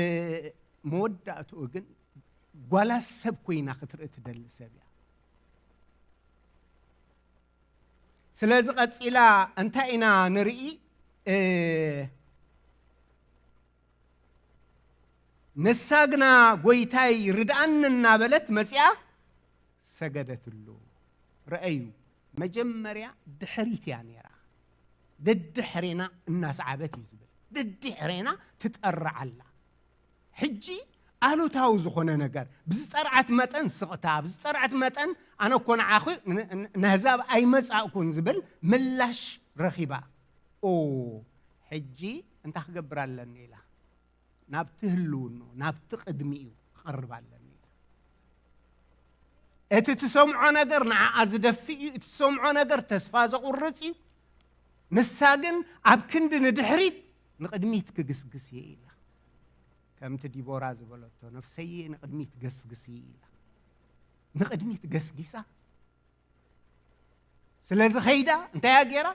መወዳእትኡ ግን ጓላ ሰብ ኮይና ክትርኢ ትደሊ ሰብ እያ። ስለዚ ቀጺላ እንታይ ኢና ንርኢ? እ፣ ንሳ ግና "ጐይታይ ርድኣኒ" እናበለት መጺኣ ሰገደትሉ። ረኣዩ፣ መጀመርያ ድሕሪት እያ ነይራ። ደድሕሬና እናሰዓበት እዩ ዝብል። ደድሕሬና ትጠርዓላ። ሕጂ ኣሉታዊ ዝኾነ ነገር፣ ብዝጠርዓት መጠን ስቕታ፣ ብዝጠርዓት መጠን "ኣነ እኮ ንዓኺ ን-፣ ን-፣ ነህዛብ ኣይመጻእኩን" ዝብል ምላሽ ረኺባ። "ኦ፣ ሕጂ እንታይ ክገብር ኣለኒ?" ኢላ። ናብቲ ህልውኖ፣ ናብቲ ቅድሚኡ ክቐርብ ኣለኒ። እቲ ትሰምዖ ነገር ንዓኣ ዝደፍእ እዩ፣ እቲ ትሰምዖ ነገር ተስፋ ዘቑርጽ እዩ። ንሳ ግን ኣብ ክንዲ ንድሕሪት ንቕድሚት ክግስግስ እየ ኢላ። ከምቲ ዲቦራ ዝበለቶ፣ "ነፍሰየ ንቕድሚት ገስግሲ" ኢላ። ንቕድሚት ገስጊሳ ስለዚ ኸይዳ እንታይ እያ ገይራ?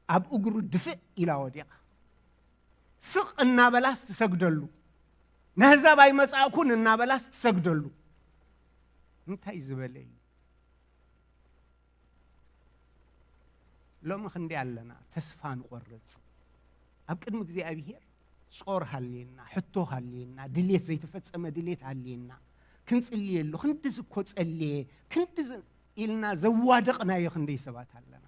ኣብ እግሩ ድፍእ ኢላ ወዲቓ። ስቕ እናበላስ ትሰግደሉ። ነህዛብ ኣይመጻእኩን እናበላስ ትሰግደሉ። እንታይ ዝበለ እዩ? ሎሚ ክንደይ ኣለና ተስፋ ንቆርጽ። ኣብ ቅድሚ እግዚኣብሄር ጾር ሃልየና፣ ሕቶ ሃልየና፣ ድሌት፣ ዘይተፈጸመ ድሌት ሃልየና፣ ክንጽልየሉ፣ ክንድዚ እኮ ጸልየ፣ ክንድዚ ኢልና ዘዋደቕናዮ ክንደይ ሰባት ኣለና።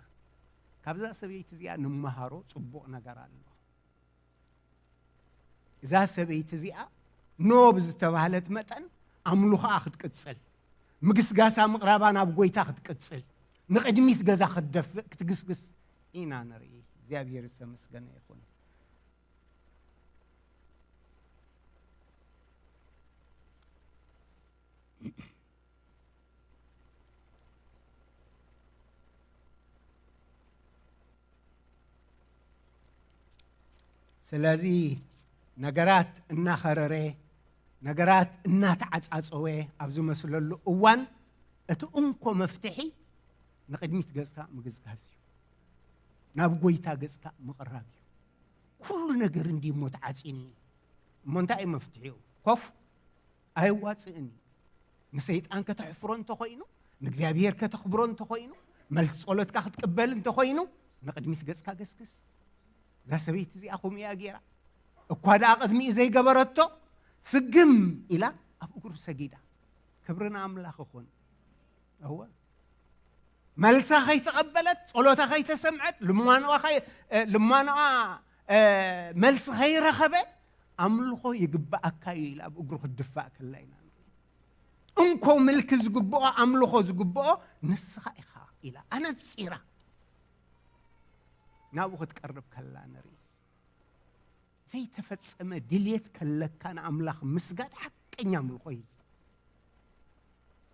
ካብዛ ሰበይቲ እዚኣ ንመሃሮ ጽቡቕ ነገር ኣሎ። እዛ ሰበይቲ እዚኣ ኖ ብዝተባህለት መጠን ኣምልኾኣ ክትቅጽል፣ ምግስጋሳ ምቕራባ ናብ ጎይታ ክትቅጽል፣ ንቕድሚት ገዛ ክትደፍእ ክትግስግስ ኢና ንርኢ። እግዚኣብሔር ዝተመስገነ ይኹን። ስለዚ ነገራት እናኸረረ፣ ነገራት እናተዓጻጸወ ኣብ ዝመስለሉ እዋን፣ እቲ እንኮ መፍትሒ ንቕድሚት ገጽካ ምግስጋስ እዩ። ናብ ጎይታ ገጽካ ምቕራብ እዩ። ኩሉ ነገር እንዲሞ ተዓጺኒ። እሞ እንታይ እዩ መፍትሒኡ? ኮፍ ኣየዋጽእን እዩ። ንሰይጣን ከተሕፍሮ እንተኾይኑ፣ ንእግዚኣብሔር ከተኽብሮ እንተኾይኑ፣ መልሲ ጸሎትካ ክትቅበል እንተኾይኑ፣ ንቕድሚት ገጽካ ገስግስ። እዛ ሰበይቲ እዚኣ ከምኡ እያ ገይራ። እኳ ደኣ ቅድሚኡ ዘይገበረቶ፣ ፍግም ኢላ ኣብ እግሩ ሰጊዳ። ክብሪ ንኣምላኽ ይኹን። እወ። መልሳ ከይተቐበለት፣ ጸሎታ ከይተሰምዐት፣ ልማኖኣ ከይ-፣ እ፣ ልማኖኣ፣ እ፣ መልሲ ከይረኸበ፣ ኣምልኾ ይግብኣካ እዩ ኢላ ኣብ እግሩ ክትድፋእ ከላ ኢና ንርኢ። እንኮ ምልኪ ዝግብኦ፣ ኣምልኾ ዝግብኦ ንስኻ ኢኻ ኢላ ኣነጺራ ናብኡ ክትቀርብ ከላ ንርኢ። ዘይተፈጸመ ድልየት ከለካ ንኣምላኽ ምስጋድ ሓቀኛ ኣምልኾ እዩ።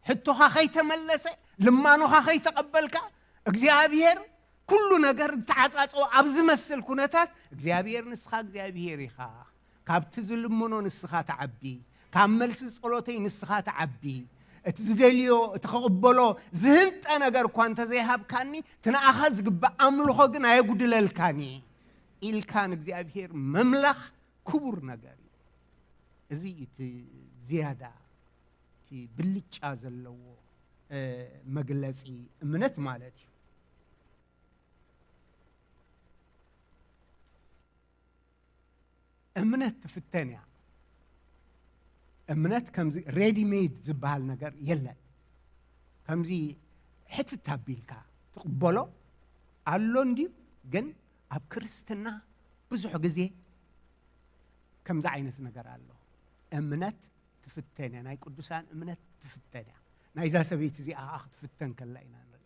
ሕቶኻ ከይተመለሰ፣ ልማኖኻ ከይተቐበልካ፣ እግዚኣብሔር ኩሉ ነገር ዝተዓጻጸወ ኣብ ዝመስል ኩነታት፣ እግዚኣብሔር ንስኻ እግዚኣብሔር ኢኻ። ካብቲ ዝልምኖ ንስኻ ትዓቢ፣ ካብ መልሲ ጸሎተይ ንስኻ ትዓቢ። እቲ ዝደልዮ፣ እቲ ክቕበሎ ዝህንጠ ነገር እኳ እንተዘይሃብካኒ፣ እቲ ንኣኻ ዝግባእ ኣምልኾ ግን ኣየጉድለልካን እየ ኢልካ ንእግዚኣብሔር ምምላኽ ክቡር ነገር እዩ። እዚ እዩ እቲ ዝያዳ፣ እቲ ብልጫ ዘለዎ፣ እ፣ መግለጺ እምነት ማለት እዩ። እምነት ትፍተን እያ። እምነት ከምዚ ሬዲ ሜድ ዝበሃል ነገር የለን። ከምዚ ሕትት ኣቢልካ ትቕበሎ ኣሎ እንድዩ፣ ግን ኣብ ክርስትና ብዙሕ ግዜ ከምዚ ዓይነት ነገር ኣሎ። እምነት ትፍተን እያ፣ ናይ ቅዱሳን እምነት ትፍተን እያ። ናይዛ ሰበይቲ እዚኣ ኸኣ ክትፍተን ከላ ኢና ንርኢ።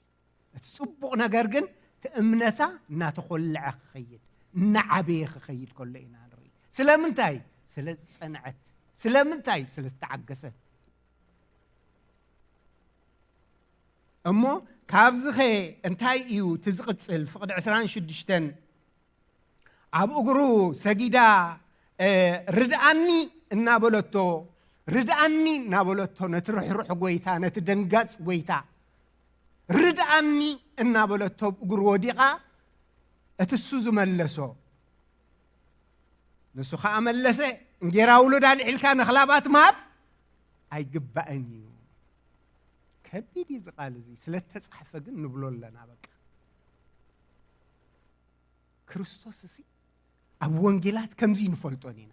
እቲ ጽቡቕ ነገር ግን፣ እቲ እምነታ እናተኾልዐ ክኸይድ፣ እናዓበየ ክኸይድ ከሎ ኢና ንርኢ። ስለምንታይ? ስለ ዝጸንዐት። ስለምንታይ? ስለ ዝተዓገሰት። እሞ ካብዚ ኸ እንታይ እዩ እቲ ዝቕጽል? ፍቕዲ ዕስራን ሽዱሽተን ኣብ እግሩ ሰጊዳ፣ እ፣ "ርድኣኒ" እናበለቶ፣ "ርድኣኒ" እናበለቶ፣ ነቲ ርሕሩሕ ጐይታ፣ ነቲ ደንጋጽ ጐይታ፣ "ርድኣኒ" እናበለቶ ኣብ እግሩ ወዲቓ፣ እቲ እሱ ዝመለሶ፣ ንሱ ኸኣ መለሰ፣ እንጌራ ውሉድ ኣልዒልካ ንኽላባት ምሃብ ኣይግባእን እዩ። ከቢድ እዩ እዚ ቃል እዚ። ስለ እተጻሕፈ ግን ንብሎ ኣለና። በቃ ክርስቶስ እሲ ኣብ ወንጌላት ከምዚ ንፈልጦን ኢና።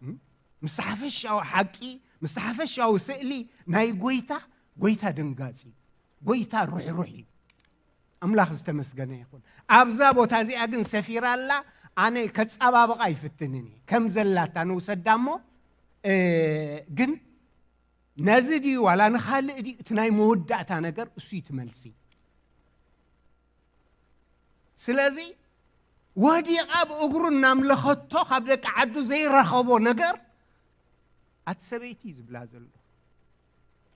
እም? ምስ ሓፈሻዊ ሓቂ፣ ምስ ሓፈሻዊ ስእሊ ናይ ጎይታ፣ ጎይታ ደንጋጺ እዩ። ጎይታ ርሕሩሕ እዩ። ኣምላኽ ዝተመስገነ ይኹን። ኣብዛ ቦታ እዚኣ ግን ሰፊራ ኣላ። ኣነ ከጻባብቕ ኣይፍትንን እየ። ከም ዘላታ ንውሰዳ እሞ፣ እ፣ ግን ነዚ ድዩ ዋላ ንኻልእ ድዩ? እቲ ናይ መወዳእታ ነገር እሱ እዩ እቲ መልሲ። ስለዚ ወዲቓ ብእግሩ እናምለኸቶ ካብ ደቂ ዓዱ ዘይረኸቦ ነገር ኣቲ ሰበይቲ እዩ ዝብላ ዘሎ።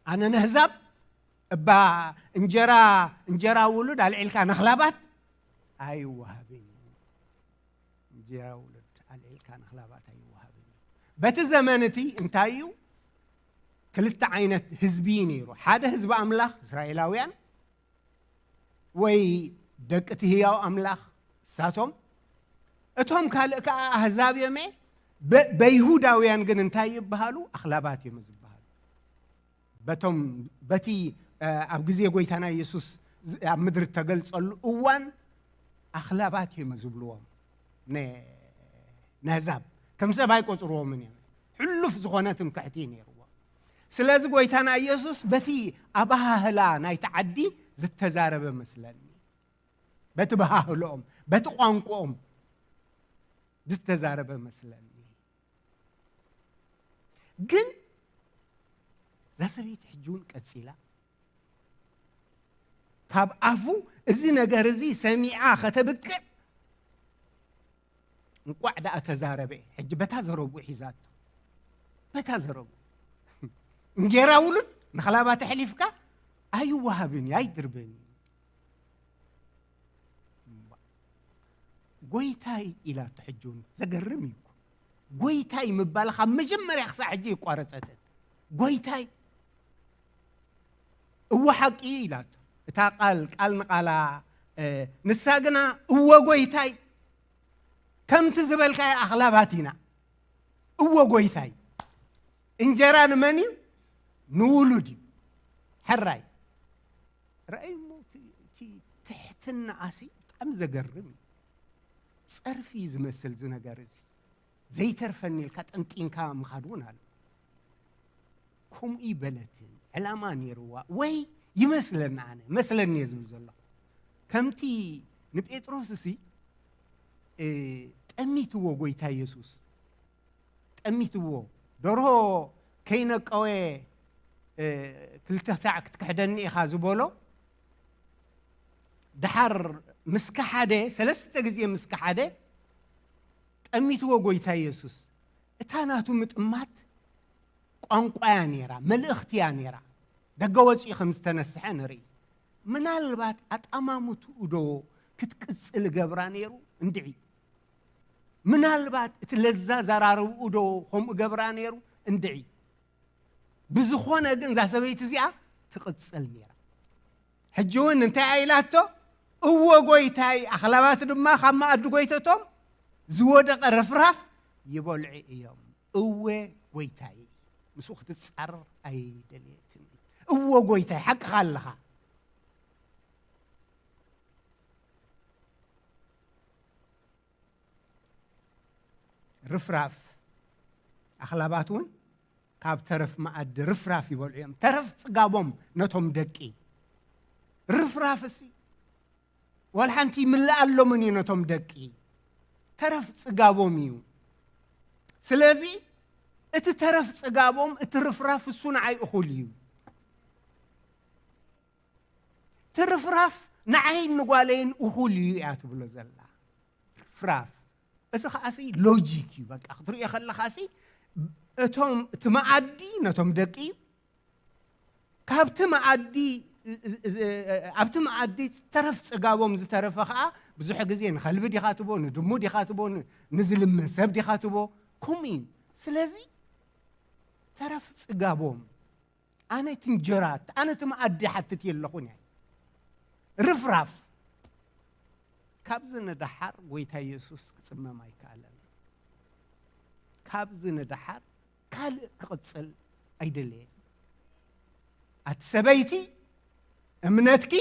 ኣነ ነህዛብ እባ እንጀራ፣ እንጀራ ውሉድ ኣልዒልካ ነኽላባት ኣይወሃብን እዩ። እንጀራ ውሉድ ኣልዒልካ ነኽላባት ኣይወሃብን እዩ። በቲ ዘመን እቲ እንታይ እዩ? ክልተ ዓይነት ህዝቢ እዩ ነይሩ። ሓደ ህዝቢ ኣምላኽ እስራኤላውያን ወይ ደቂ እቲ ህያው ኣምላኽ እሳቶም፣ እቶም ካልእ ከኣ ኣህዛብ እዮም። በ-፣ በይሁዳውያን ግን እንታይ ይበሃሉ? ኣኽላባት እዮም ዝበሃሉ። በቶም፣ በቲ፣ እ፣ ኣብ ግዜ ጎይታና የሱስ ዝ-፣ ኣብ ምድሪ እተገልጸሉ እዋን ኣኽላባት እዮም ዝብልዎም። ነ-፣ ነህዛብ ከም ሰብ ኣይቆጽርዎምን እዮም። ሕሉፍ ዝኾነ ትምክሕቲ እዩ ነይርዎም። ስለዚ ጎይታና ኢየሱስ በቲ ኣባሃህላ ናይቲ ዓዲ ዝተዛረበ መስለኒ። በቲ በሃህልኦም፣ በቲ ቋንቋኦም ዝተዛረበ መስለኒ። ግን እዛ ሰበይቲ ሕጂ እውን ቀጺላ፣ ካብ ኣፉ እዚ ነገር እዚ ሰሚዓ ከተብቅዕ፣ እንቋዕ ደኣ ተዛረበ። ሕጂ በታ ዘረብኡ ሒዛቶ። በታ ዘረብኡ። እንጌራ ውሉድ ንኸላባት ኣሕሊፍካ ኣይወሃብን እዩ፣ ኣይድርብን እዩ። ጎይታይ ኢላቶ። ሕጂ እውን ዘገርም እዩ እኮ። ጎይታይ ምባል ካብ መጀመርያ ክሳዕ ሕጂ ይቋረጸትን። ጎይታይ፣ እወ ሓቂ እዩ ኢላቶ። እታ ቃል፣ ቃል ንቓላ፣ እ፣ ንሳ ግና እወ ጎይታይ፣ ከምቲ ዝበልካዮ ኣኽላባት ኢና። እወ ጎይታይ፣ እንጀራ ንመን እዩ? ንውሉድ እዩ። ሕራይ። ረኣይ እሞ እቲ፣ እቲ ትሕትናኣሲ ብጣዕሚ ዘገርም እዩ። ጸርፊ እዩ ዝመስል እዚ ነገር እዚ። ዘይተርፈኒ ኢልካ ጠንጢንካ ምኻድ እውን ኣሎ። ከምኡ ይበለትን ዕላማ ነይርዋ ወይ ይመስለኒ፣ ኣነ መስለኒ እየ ዝብል ዘለኹ። ከምቲ ንጴጥሮስ እሲ፣ እ፣ ጠሚትዎ ጎይታ የሱስ፣ ጠሚትዎ፣ ደርሆ ከይነቀወ፣ እ፣ ክልተ ሳዕ ክትክሕደኒ ኢኻ ዝበሎ፣ ደሓር ምስ ከሓደ፣ ሰለስተ ግዜ ምስ ከሓደ፣ ጠሚትዎ ጎይታ የሱስ። እታ ናቱ ምጥማት ቋንቋ እያ ነይራ፣ መልእኽቲ እያ ነይራ። ደገ ወፂኡ ከም ዝተነስሐ ንርኢ። ምናልባት ኣጠማምትኡ ዶ ክትቅፅል ገብራ ነይሩ? እንድዒ። ምናልባት እቲ ለዛ ዘራርብኡ ዶ ከምኡ ገብራ ነይሩ? እንድዒ። ብዝኾነ ግን እዛ ሰበይቲ እዚኣ ትቕጽል ነይራ። ሕጂ እውን እንታይ ኢላቶ? እወ ጎይታይ፣ ኣኽላባት ድማ ካብ መኣዲ ጎይተቶም ዝወደቐ ርፍራፍ ይበልዑ እዮም። እወ ጎይታይ፣ ምስኡ ክትጻረር ኣይደልየትን። እወ ጎይታይ፣ ሓቅኻ ኣለኻ። ርፍራፍ ኣኽላባት እውን ካብ ተረፍ መኣዲ ርፍራፍ ይበልዑ እዮም። ተረፍ ጽጋቦም ነቶም ደቂ። ርፍራፍ እሲ ዋላ ሓንቲ ይምልኣሎምን እዩ ነቶም ደቂ። ተረፍ ጽጋቦም እዩ። ስለዚ እቲ ተረፍ ጽጋቦም፣ እቲ ርፍራፍ እሱ ንዓይ እኹል እዩ። እቲ ርፍራፍ ንዓይን ንጓለይን እኹል እዩ እያ ትብሎ ዘላ። ርፍራፍ። እዚ ከኣሲ ሎጂክ እዩ። በቃ ክትሪኦ ከለኻሲ እቶም፣ እቲ መኣዲ ነቶም ደቂ እዩ። ካብቲ መኣዲ፣ ኣብቲ መኣዲ ተረፍ ጽጋቦም ዝተረፈ ከኣ ብዙሕ ግዜ ንኸልቢ ዲኻ ትቦ፣ ንድሙ ዲኻ ትቦ፣ ን-፣ ንዝልምን ሰብ ዲኻ ትቦ፣ ከምኡ እዩ። ስለዚ ተረፍ ጽጋቦም፣ ኣነ እቲ እንጀራ፣ ኣነ እቲ መኣዲ ሓትት የለኹን እየ። ርፍራፍ። ካብዚ ንደሓር ጎይታ የሱስ ክጽመም ኣይከኣለን። ካብዚ ንደሓር ካልእ ክቕጽል ኣይደለየን። ኣቲ ሰበይቲ፣ እምነትኪ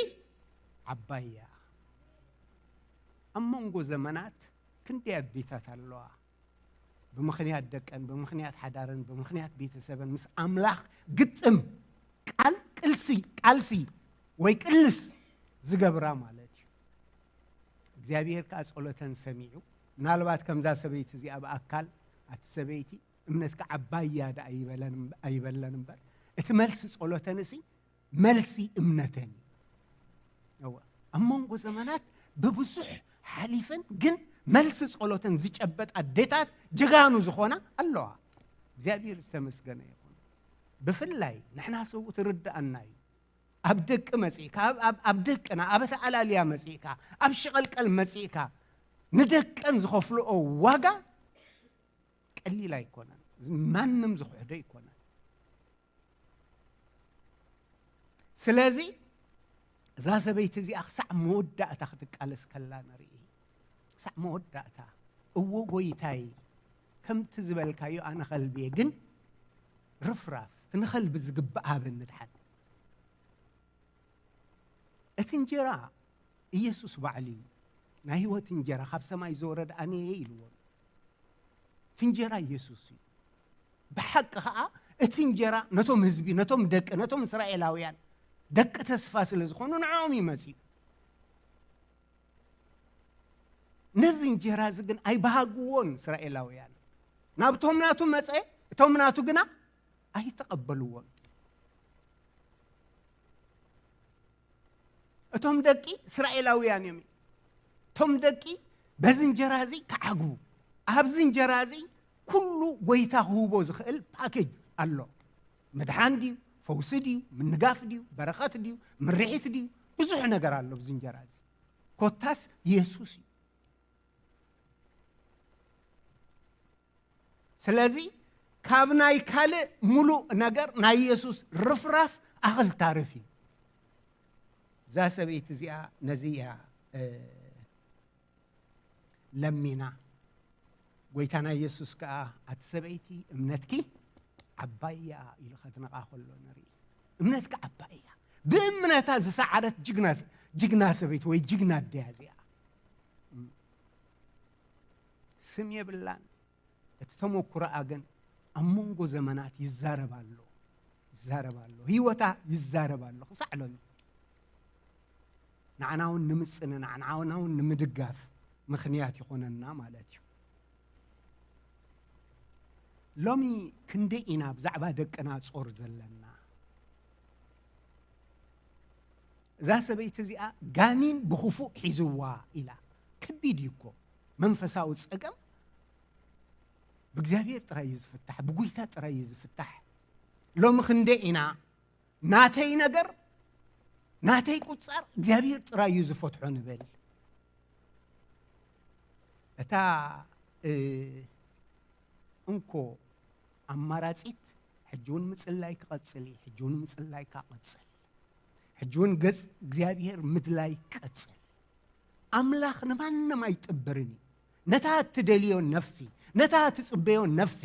ዓባይ እያ። ኣብ መንጎ ዘመናት ክንደይ ኣዴታት ኣለዋ፣ ብምኽንያት ደቀን፣ ብምኽንያት ሓዳረን፣ ብምኽንያት ቤተሰበን ምስ ኣምላኽ ግጥም፣ ቃል ቅልሲ፣ ቃልሲ ወይ ቅልስ ዝገብራ ማለት እዩ። እግዚኣብሔር ከኣ ጸሎተን ሰሚዑ፣ ምናልባት ከምዛ ሰበይቲ እዚኣ ብኣካል፣ ኣቲ ሰበይቲ እምነትካ ዓባይ እያ ደኣ ኣይበለን፣ ኣይበለን እምበር፣ እቲ መልሲ ጸሎተንሲ መልሲ እምነተን እዩ። እወ፣ ኣብ መንጎ ዘመናት ብብዙሕ ሓሊፈን፣ ግን መልሲ ጸሎተን ዝጨበጣ ኣዴታት ጀጋኑ ዝኾና ኣለዋ። እግዚኣብሔር ዝተመስገነ ይኹን። ብፍላይ ንሕና ሰብኡ ትርድኣና እዩ። ኣብ ደቂ መጺእካ፣ ኣብ፣ ኣብ፣ ኣብ ደቅና፣ ኣብ ኣተኣላልያ መጺእካ፣ ኣብ ሽቐልቀል መጺእካ፣ ንደቀን ዝኸፍልኦ ዋጋ ቀሊል ኣይኮነን። ማንም ዝኽሕዶ ኣይኮነን። ስለዚ እዛ ሰበይቲ እዚኣ ክሳዕ መወዳእታ ክትቃለስ ከላ ንርኢ። ክሳዕ መወዳእታ፣ "እዎ ጎይታይ፣ ከምቲ ዝበልካዮ ኣነ ከልቢ እየ፣ ግን ርፍራፍ እቲ ንኸልቢ ዝግባእ ሃበኒ ድሓን።" እቲ እንጀራ ኢየሱስ ባዕሉ እዩ። ናይ ህይወት እንጀራ ካብ ሰማይ ዝወረደ ኣነ እየ ኢልዎም። እቲ እንጀራ ኢየሱስ እዩ። ብሓቂ ኸኣ እቲ እንጀራ ነቶም ህዝቢ፣ ነቶም ደቂ፣ ነቶም እስራኤላውያን ደቂ ተስፋ ስለ ዝኾኑ ንዕኦም እዩ መጺኡ። ነዚ እንጀራ እዚ ግን ኣይበሃግዎን እስራኤላውያን። ናብቶም ናቱ መጸ፣ እቶም ናቱ ግና ኣይተቐበልዎን። እቶም ደቂ እስራኤላውያን እዮም። እቶም ደቂ በዚ እንጀራ እዚ ክዓግቡ፣ ኣብዚ እንጀራ እዚ ኩሉ ጎይታ ክህቦ ዝኽእል ፓኬጅ ኣሎ። ምድሓን ድዩ? ፈውሲ ድዩ? ምንጋፍ ድዩ? በረኸት ድዩ? ምርሒት ድዩ? ብዙሕ ነገር ኣሎ ኣብዚ እንጀራ እዚ። ኮታስ የሱስ እዩ። ስለዚ ካብ ናይ ካልእ ሙሉእ ነገር ናይ የሱስ ርፍራፍ ኣኽል ታርፍ እዩ። እዛ ሰበይቲ እዚኣ ነዚ እያ፣ እ፣ ለሚና። ጎይታና የሱስ ከኣ፣ "ኣቲ ሰበይቲ፣ እምነትኪ ዓባይ እያ" ኢሉ ከትነቓ ከሎ ንርኢ። እምነትካ ዓባይ እያ። ብእምነታ ዝሰዓረት ጅግና፣ ጅግና ሰበይቲ ወይ ጅግና ኣደ እያ እዚኣ። ስም የብላን። እቲ ተመኩሮኣ ግን ኣብ መንጎ ዘመናት ይዛረብ ኣሎ። ይዛረብ ኣሎ። ህይወታ ይዛረብ ኣሎ። ክሳዕ ሎሚ። ንዓና እውን ንምጽንናዕ፣ ንዓና እውን ንምድጋፍ ምኽንያት ይኾነና ማለት እዩ። ሎሚ ክንደይ ኢና ብዛዕባ ደቅና ጾር ዘለና? እዛ ሰበይቲ እዚኣ ጋኒን ብኽፉእ ሒዝዋ ኢላ። ከቢድ እዩ እኮ። መንፈሳዊ ጸገም ብእግዚኣብሔር ጥራይ እዩ ዝፍታሕ፣ ብጎይታ ጥራይ እዩ ዝፍታሕ። ሎሚ ክንደይ ኢና ናተይ ነገር፣ ናተይ ቁጻር እግዚኣብሔር ጥራይ እዩ ዝፈትሖ ንብል። እታ፣ እ፣ እንኮ ኣማራጺት ሕጂ እውን ምጽላይ ክቐጽል እዩ። ሕጂ እውን ምጽላይ ክቐጽል። ሕጂ እውን ገጽ እግዚኣብሔር ምድላይ ክቐጽል። ኣምላኽ ንማንም ኣይጥብርን እዩ። ነታ እትደልዮ ነፍሲ፣ ነታ እትጽበዮ ነፍሲ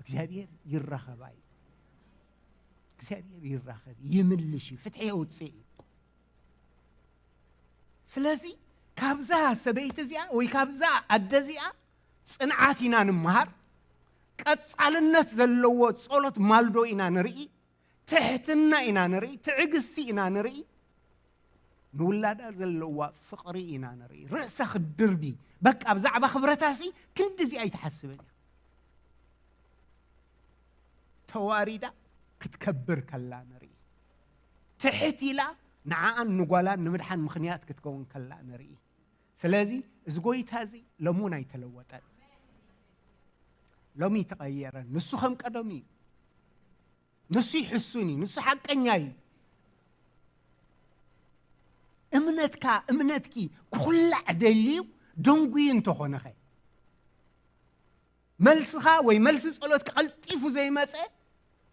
እግዚኣብሔር ይራኸባ እዩ። እግዚኣብሔር ይራኸብ፣ ይምልሽ እዩ፣ ፍትሒ የውጽእ እዩ። ስለዚ ካብዛ ሰበይቲ እዚኣ ወይ ካብዛ ኣደ እዚኣ ጽንዓት ኢና ንምሃር፣ ቀጻልነት ዘለዎ ጸሎት ማልዶ ኢና ንርኢ፣ ትሕትና ኢና ንርኢ፣ ትዕግስቲ ኢና ንርኢ፣ ንውላዳ ዘለዋ ፍቕሪ ኢና ንርኢ። ርእሳ ክትድርቢ፣ በቃ ብዛዕባ ክብረታሲ ክንድዚ ኣይትሓስብን እያ። ተዋሪዳ ክትከብር ከላ ንርኢ። ትሕት ኢላ ንዓኣን ንጓላን ንምድሓን ምኽንያት ክትከውን ከላ ንርኢ። ስለዚ እዚ ጎይታ እዚ ሎሚ እውን ኣይተለወጠን። ሎሚ ኣይተቐየረን። ንሱ ከም ቀደሙ እዩ። ንሱ ይሕሱን እዩ። ንሱ ሓቀኛ እዩ። እምነትካ፣ እምነትኪ ክኹላዕ ደልዩ ደንጉዩ እንተኾነኸ፣ መልስኻ ወይ መልሲ ጸሎትካ ቀልጢፉ ዘይመጸ፣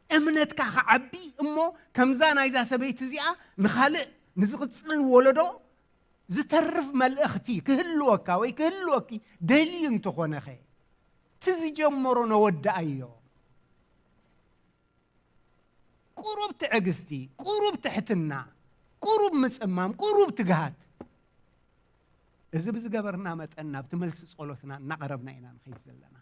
እምነትካ ክዓቢ እሞ ከምዛ ናይዛ ሰበይቲ እዚኣ ንኻልእ ንዝቕጽል ወለዶ ዝተርፍ መልእኽቲ ክህልወካ ወይ ክህልወኪ ደልዩ እንተኾነኸ፣ እቲ ዝጀመሮ ነወዳኣዮ። ቁሩብ ትዕግስቲ፣ ቁሩብ ትሕትና፣ ቁሩብ ምጽማም፣ ቁሩብ ትግሃት። እዚ ብዝገበርና መጠን ናብቲ መልሲ ጸሎትና እናቐረብና ኢና ንኸይድ ዘለና።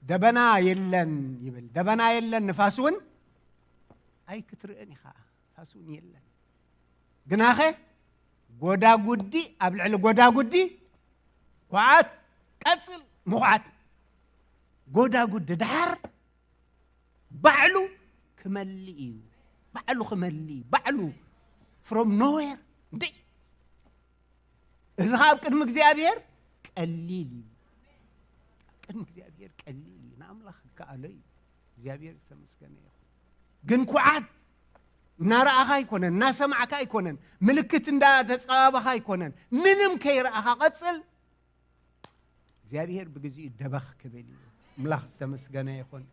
ደበና የለን ይብል። ደበና የለን፣ ንፋስ እውን ኣይክትርእን ኢኻ። ንፋስ እውን የለን። ግናኸ ጎዳጉዲ ኣብ ልዕሊ ጎዳጉዲ፣ ኳዓት ቀጽል ምኹዓት። ጎዳጉዲ ደሓር ባዕሉ ክመልእ እዩ። ባዕሉ ክመልእ እዩ። ባዕሉ from nowhere እንዴ። እዚ ኸዓ ኣብ ቅድሚ እግዚኣብሔር ቀሊል እዩ። ኣብ ቅድሚ እግዚኣብሔር ቀሊል እዩ። ንኣምላኽ ይከኣሎ እዩ። እግዚኣብሔር ዝተመስገነ ይኹን። ግን ኩዓት እናረኣኻ ኣይኮነን፣ እናሰማዕካ ኣይኮነን፣ ምልክት እንዳተጸባበኻ ኣይኮነን፣ ምንም ከይረኣኻ ቀጽል። እግዚኣብሔር ብግዚኡ ደበኽ ክብል እዩ። ኣምላኽ ዝተመስገነ ይኹን።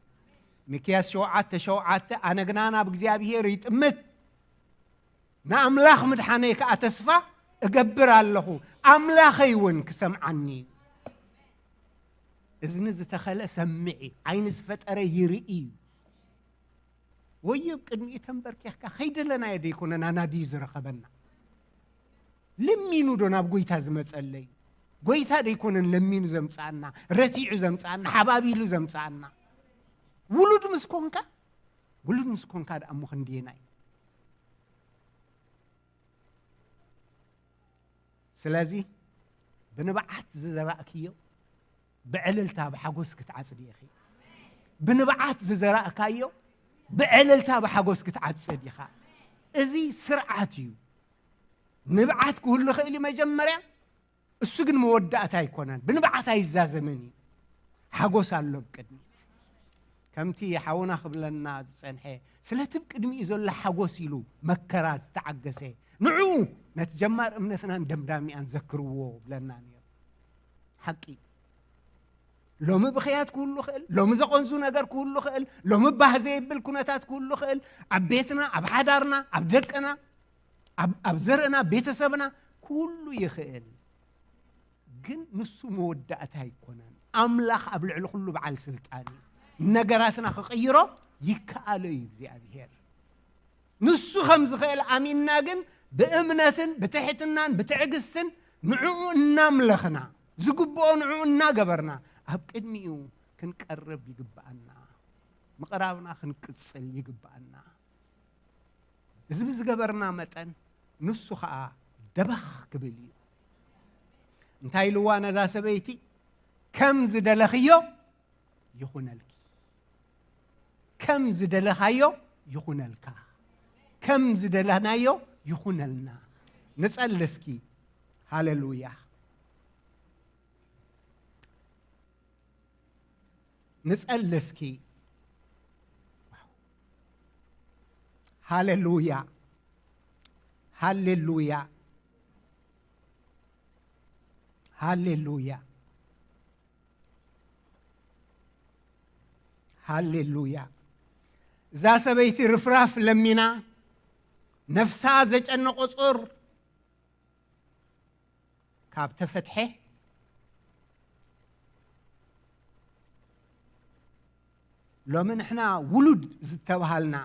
ሚክያስ ሸውዓተ ሸውዓተ፣ ኣነ ግና ናብ እግዚኣብሔር ይጥምት፣ ንኣምላኽ ምድሓነይ ከኣ ተስፋ እገብር ኣለኹ፣ ኣምላኸይ እውን ክሰምዓኒ እዩ። እዝኒ ዝተኸለ ሰሚዒ፣ ዓይኒ ዝፈጠረ ይርኢ እዩ። ወዮ ኣብ ቅድሚኡ ተንበርኪኽካ ከይደለናዮ ደይኮነን ኣናድዩ ዝረኸበና። ለሚኑ ዶ ናብ ጎይታ ዝመጸለይ? ጎይታ ደይኮነን ለሚኑ ዘምጽኣና፣ ረቲዑ ዘምጽኣና፣ ሓባቢሉ ዘምጽኣና? ውሉድ ምስ ኮንካ፣ ውሉድ ምስ ኮንካ ደኣ እሞ ክንደየናይ? ስለዚ ብንብዓት ዝዘራእክዮ ብዕልልታ ብሓጎስ ክትዓጽዲ ኢኺ። ብንብዓት ዝዘራእካዮ ብዕልልታ ብሓጎስ ክትዓጽድ ኢኻ። እዚ ስርዓት እዩ። ንብዓት ክህሉ ይኽእል እዩ መጀመርያ፣ እሱ ግን መወዳእታ ኣይኮነን። ብንብዓት ኣይዛዘምን እዩ። ሓጎስ ኣሎ ኣብ ቅድሚት። ከምቲ ሓውና ክብለና ዝጸንሐ፣ ስለቲ ኣብ ቅድሚኡ ዘሎ ሓጎስ ኢሉ መከራ ዝተዓገሰ፣ ንዕኡ ነቲ ጀማር እምነትናን ደምዳሚኣን ዘክርዎ ብለና ነይሩ። ሓቂ። ሎሚ ብኽያት ክህሉ ይኽእል፣ ሎሚ ዘቐንዙ ነገር ክህሉ ይኽእል፣ ሎሚ ባህ ዘይብል ኩነታት ክህሉ ይኽእል፣ ኣብ ቤትና፣ ኣብ ሓዳርና፣ ኣብ ደቅና፣ ኣብ፣ ኣብ ዘርእና፣ ቤተሰብና ክህሉ ይኽእል። ግን ንሱ መወዳእታ ኣይኮነን። ኣምላኽ ኣብ ልዕሊ ኩሉ በዓል ስልጣን እዩ። ነገራትና ክቕይሮ ይከኣሎ እዩ እግዚኣብሔር። ንሱ ከም ዝኽእል ኣሚንና ግን ብእምነትን ብትሕትናን ብትዕግስትን ንዕኡ እናምለኽና፣ ዝግብኦ ንዕኡ እናገበርና ኣብ ቅድሚኡ ክንቀርብ ይግብኣና። ምቕራብና ክንቅጽል ይግብኣና። እዚ ብዝገበርና መጠን ንሱ ኸኣ ደበኽ ክብል እዩ። እንታይ ኢልዋ ነዛ ሰበይቲ? ከም ዝደለኽዮ ይኹነልኪ። ከም ዝደለኻዮ ይኹነልካ። ከም ዝደለናዮ ይኹነልና። ንጸሊ እስኪ። ሃሌሉያ። ንጸሊ እስኪ። ሃሌሉያ። ሃሌሉያ። ሃሌሉያ። ሃሌሉያ። እዛ ሰበይቲ ርፍራፍ ለሚና፣ ነፍሳ ዘጨነቆ ጾር ካብ ተፈትሐ፣ ሎሚ ንሕና ውሉድ ዝተባሃልና፣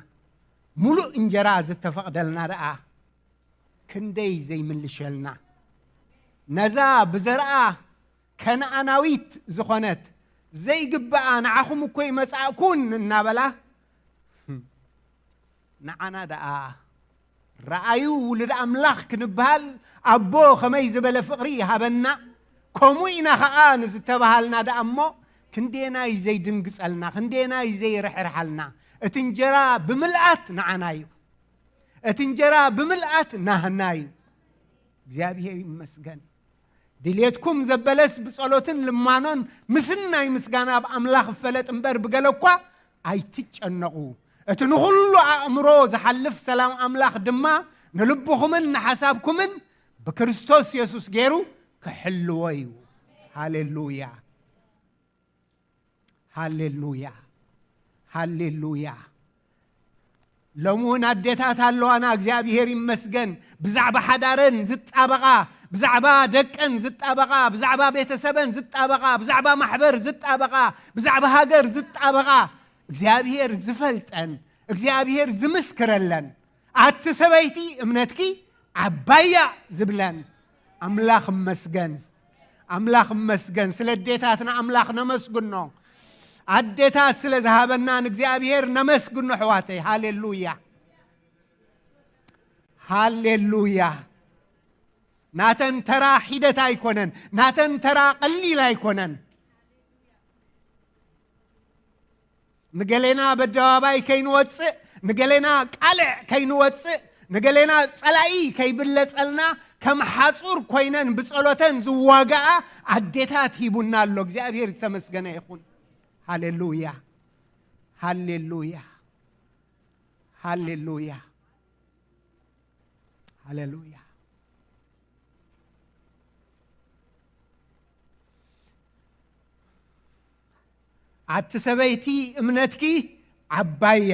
ሙሉእ እንጀራ ዝተፈቕደልና ደኣ ክንደይ ዘይምልሸልና። ነዛ ብዘርኣ ከነኣናዊት ዝኾነት ዘይግብኣ ንዓኹም እኮ ይመጻእኩን እናበላ፣ ንዓና ደኣ ረኣዩ ውሉድ ኣምላኽ ክንበሃል ኣቦ ከመይ ዝበለ ፍቕሪ ይሃበና። ከምኡ ኢና ኸኣ ንዝተባሃልና ደኣ እሞ ክንደየናይ ዘይድንግጸልና፣ ክንደየናይ ዘይርሕርሓልና። እቲ እንጀራ ብምልኣት ንዓና እዩ። እቲ እንጀራ ብምልኣት ናህና እዩ። እግዚኣብሔር ይመስገን። ድልየትኩም ዘበለስ ብጸሎትን ልማኖን ምስናይ ምስጋና ኣብ ኣምላኽ ይፈለጥ እምበር ብገለ እኳ ኣይትጨነቑ። እቲ ንኹሉ ኣእምሮ ዝሓልፍ ሰላም ኣምላኽ ድማ ንልብኹምን ንሓሳብኩምን ብክርስቶስ የሱስ ገይሩ ክሕልዎ እዩ። ሃሌሉያ። ሃሌሉያ። ሃሌሉያ። ሎሚ እውን ኣዴታት ኣለዋና፣ እግዚኣብሔር ይመስገን። ብዛዕባ ሓዳረን ዝጣበቓ፣ ብዛዕባ ደቀን ዝጣበቓ፣ ብዛዕባ ቤተሰበን ዝጣበቓ፣ ብዛዕባ ማሕበር ዝጣበቓ፣ ብዛዕባ ሃገር ዝጣበቓ፣ እግዚኣብሔር ዝፈልጠን፣ እግዚኣብሔር ዝምስክረለን፣ ኣቲ ሰበይቲ እምነትኪ ዓባያ ዝብለን። ኣምላኽ እመስገን፣ ኣምላኽ እመስገን። ስለ ኣዴታትና ኣምላኽ ነመስግኖ። ኣዴታት ስለ ዝሃበና ንእግዚኣብሔር ነመስግኖ ኣሕዋተይ። ሃሌሉያ፣ ሃሌሉያ። ናተን ተራ ሒደት ኣይኮነን፣ ናተን ተራ ቀሊል ኣይኮነን። ንገሌና በደባባይ ከይንወፅእ፣ ንገሌና ቃልዕ ከይንወፅእ፣ ንገሌና ፀላኢ ከይብለፀልና ከም ሓፁር ኮይነን ብፀሎተን ዝዋጋኣ ኣዴታት ሂቡና ኣሎ። እግዚኣብሔር ዝተመስገነ ይኹን። ሃሌሉያ፣ ሃሌሉያ፣ ሃሌሉያ፣ ሃሌሉያ። ኣቲ ሰበይቲ እምነትኪ ዓባያ፣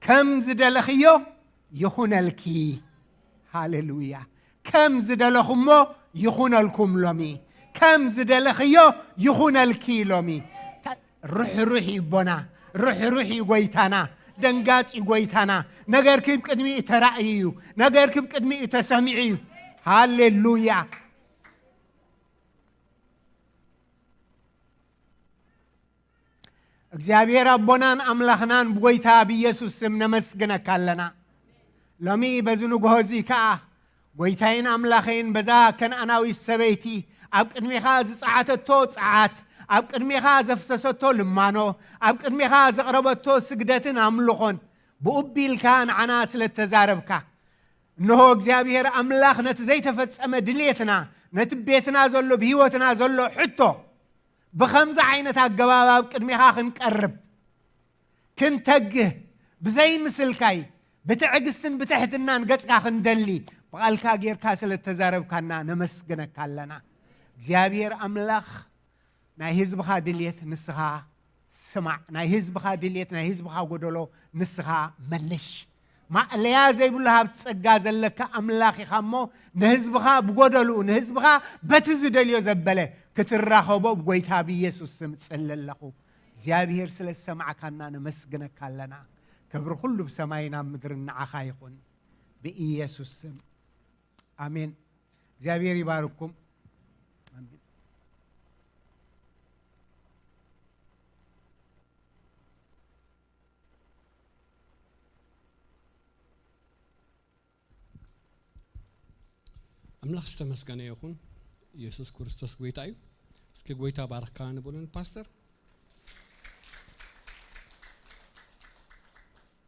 ከም ዝደለኽዮ ይኹነልኪ። ሃሌሉያ። ከም ዝደለኹሞ ይኹነልኩም ሎሚ። ከም ዝደለኽዮ ይኹነልኪ ሎሚ። ታ-፣ ርሕሩሕ እዩ ኣቦና፣ ርሕሩሕ እዩ ጎይታና፣ ደንጋጺ እዩ ጎይታና። ነገርኪ ብቅድሚኡ ተራእዩ እዩ፣ ነገርኪ ብቅድሚኡ ተሰሚዑ እዩ። ሃሌሉያ። እግዚኣብሔር ኣቦናን ኣምላኽናን ብጎይታ ብኢየሱስ ስም ነመስግነካ ኣለና። ሎሚ በዚ ንግሆ እዚ ከኣ ጎይታይን ኣምላኸይን በዛ ከነኣናዊት ሰበይቲ ኣብ ቅድሜኻ ዝጸዓተቶ ጸዓት፣ ኣብ ቅድሜኻ ዘፍሰሰቶ ልማኖ፣ ኣብ ቅድሜኻ ዘቕረበቶ ስግደትን ኣምልኾን ብኡ ኣቢልካ ንዓና ስለ እተዛረብካ፣ እንሆ እግዚኣብሔር ኣምላኽ ነቲ ዘይተፈጸመ ድልየትና፣ ነቲ ቤትና ዘሎ፣ ብህይወትና ዘሎ ሕቶ ብኸምዚ ዓይነት ኣገባብ ኣብ ቅድሜኻ ክንቀርብ፣ ክንተግህ፣ ብዘይ ምስልካይ ብትዕግስትን ብትሕትናን ገጽካ ክንደሊ ብቓልካ ጌርካ ስለ እተዛረብካና ነመስግነካ ኣለና። እግዚኣብሔር ኣምላኽ ናይ ህዝብኻ ድልየት ንስኻ ስማዕ፣ ናይ ህዝብኻ ድልየት፣ ናይ ህዝብኻ ጎደሎ ንስኻ መልሽ። ማእለያ ዘይብሉ ሃብቲ ጸጋ ዘለካ ኣምላኽ ኢኻ እሞ፣ ንህዝብኻ ብጎደልኡ፣ ንህዝብኻ በቲ ዝደልዮ ዘበለ ክትራኸቦ ብጎይታ ብኢየሱስ ስም እጽሊ ኣለኹ። እግዚኣብሔር ስለ ዝሰማዕካና ነመስግነካ ኣለና። ክብሪ ኩሉ ብሰማይን ኣብ ምድርን ንዓኻ ይኹን። ብኢየሱስ ስም። ኣሜን። እግዚኣብሔር ይባርኩም። ኣሜን። ኣምላኽ ዝተመስገነ ይኹን። ኢየሱስ ክርስቶስ ጎይታ እዩ። እስኪ ጎይታ ባርካ ንበሉን ፓስተር።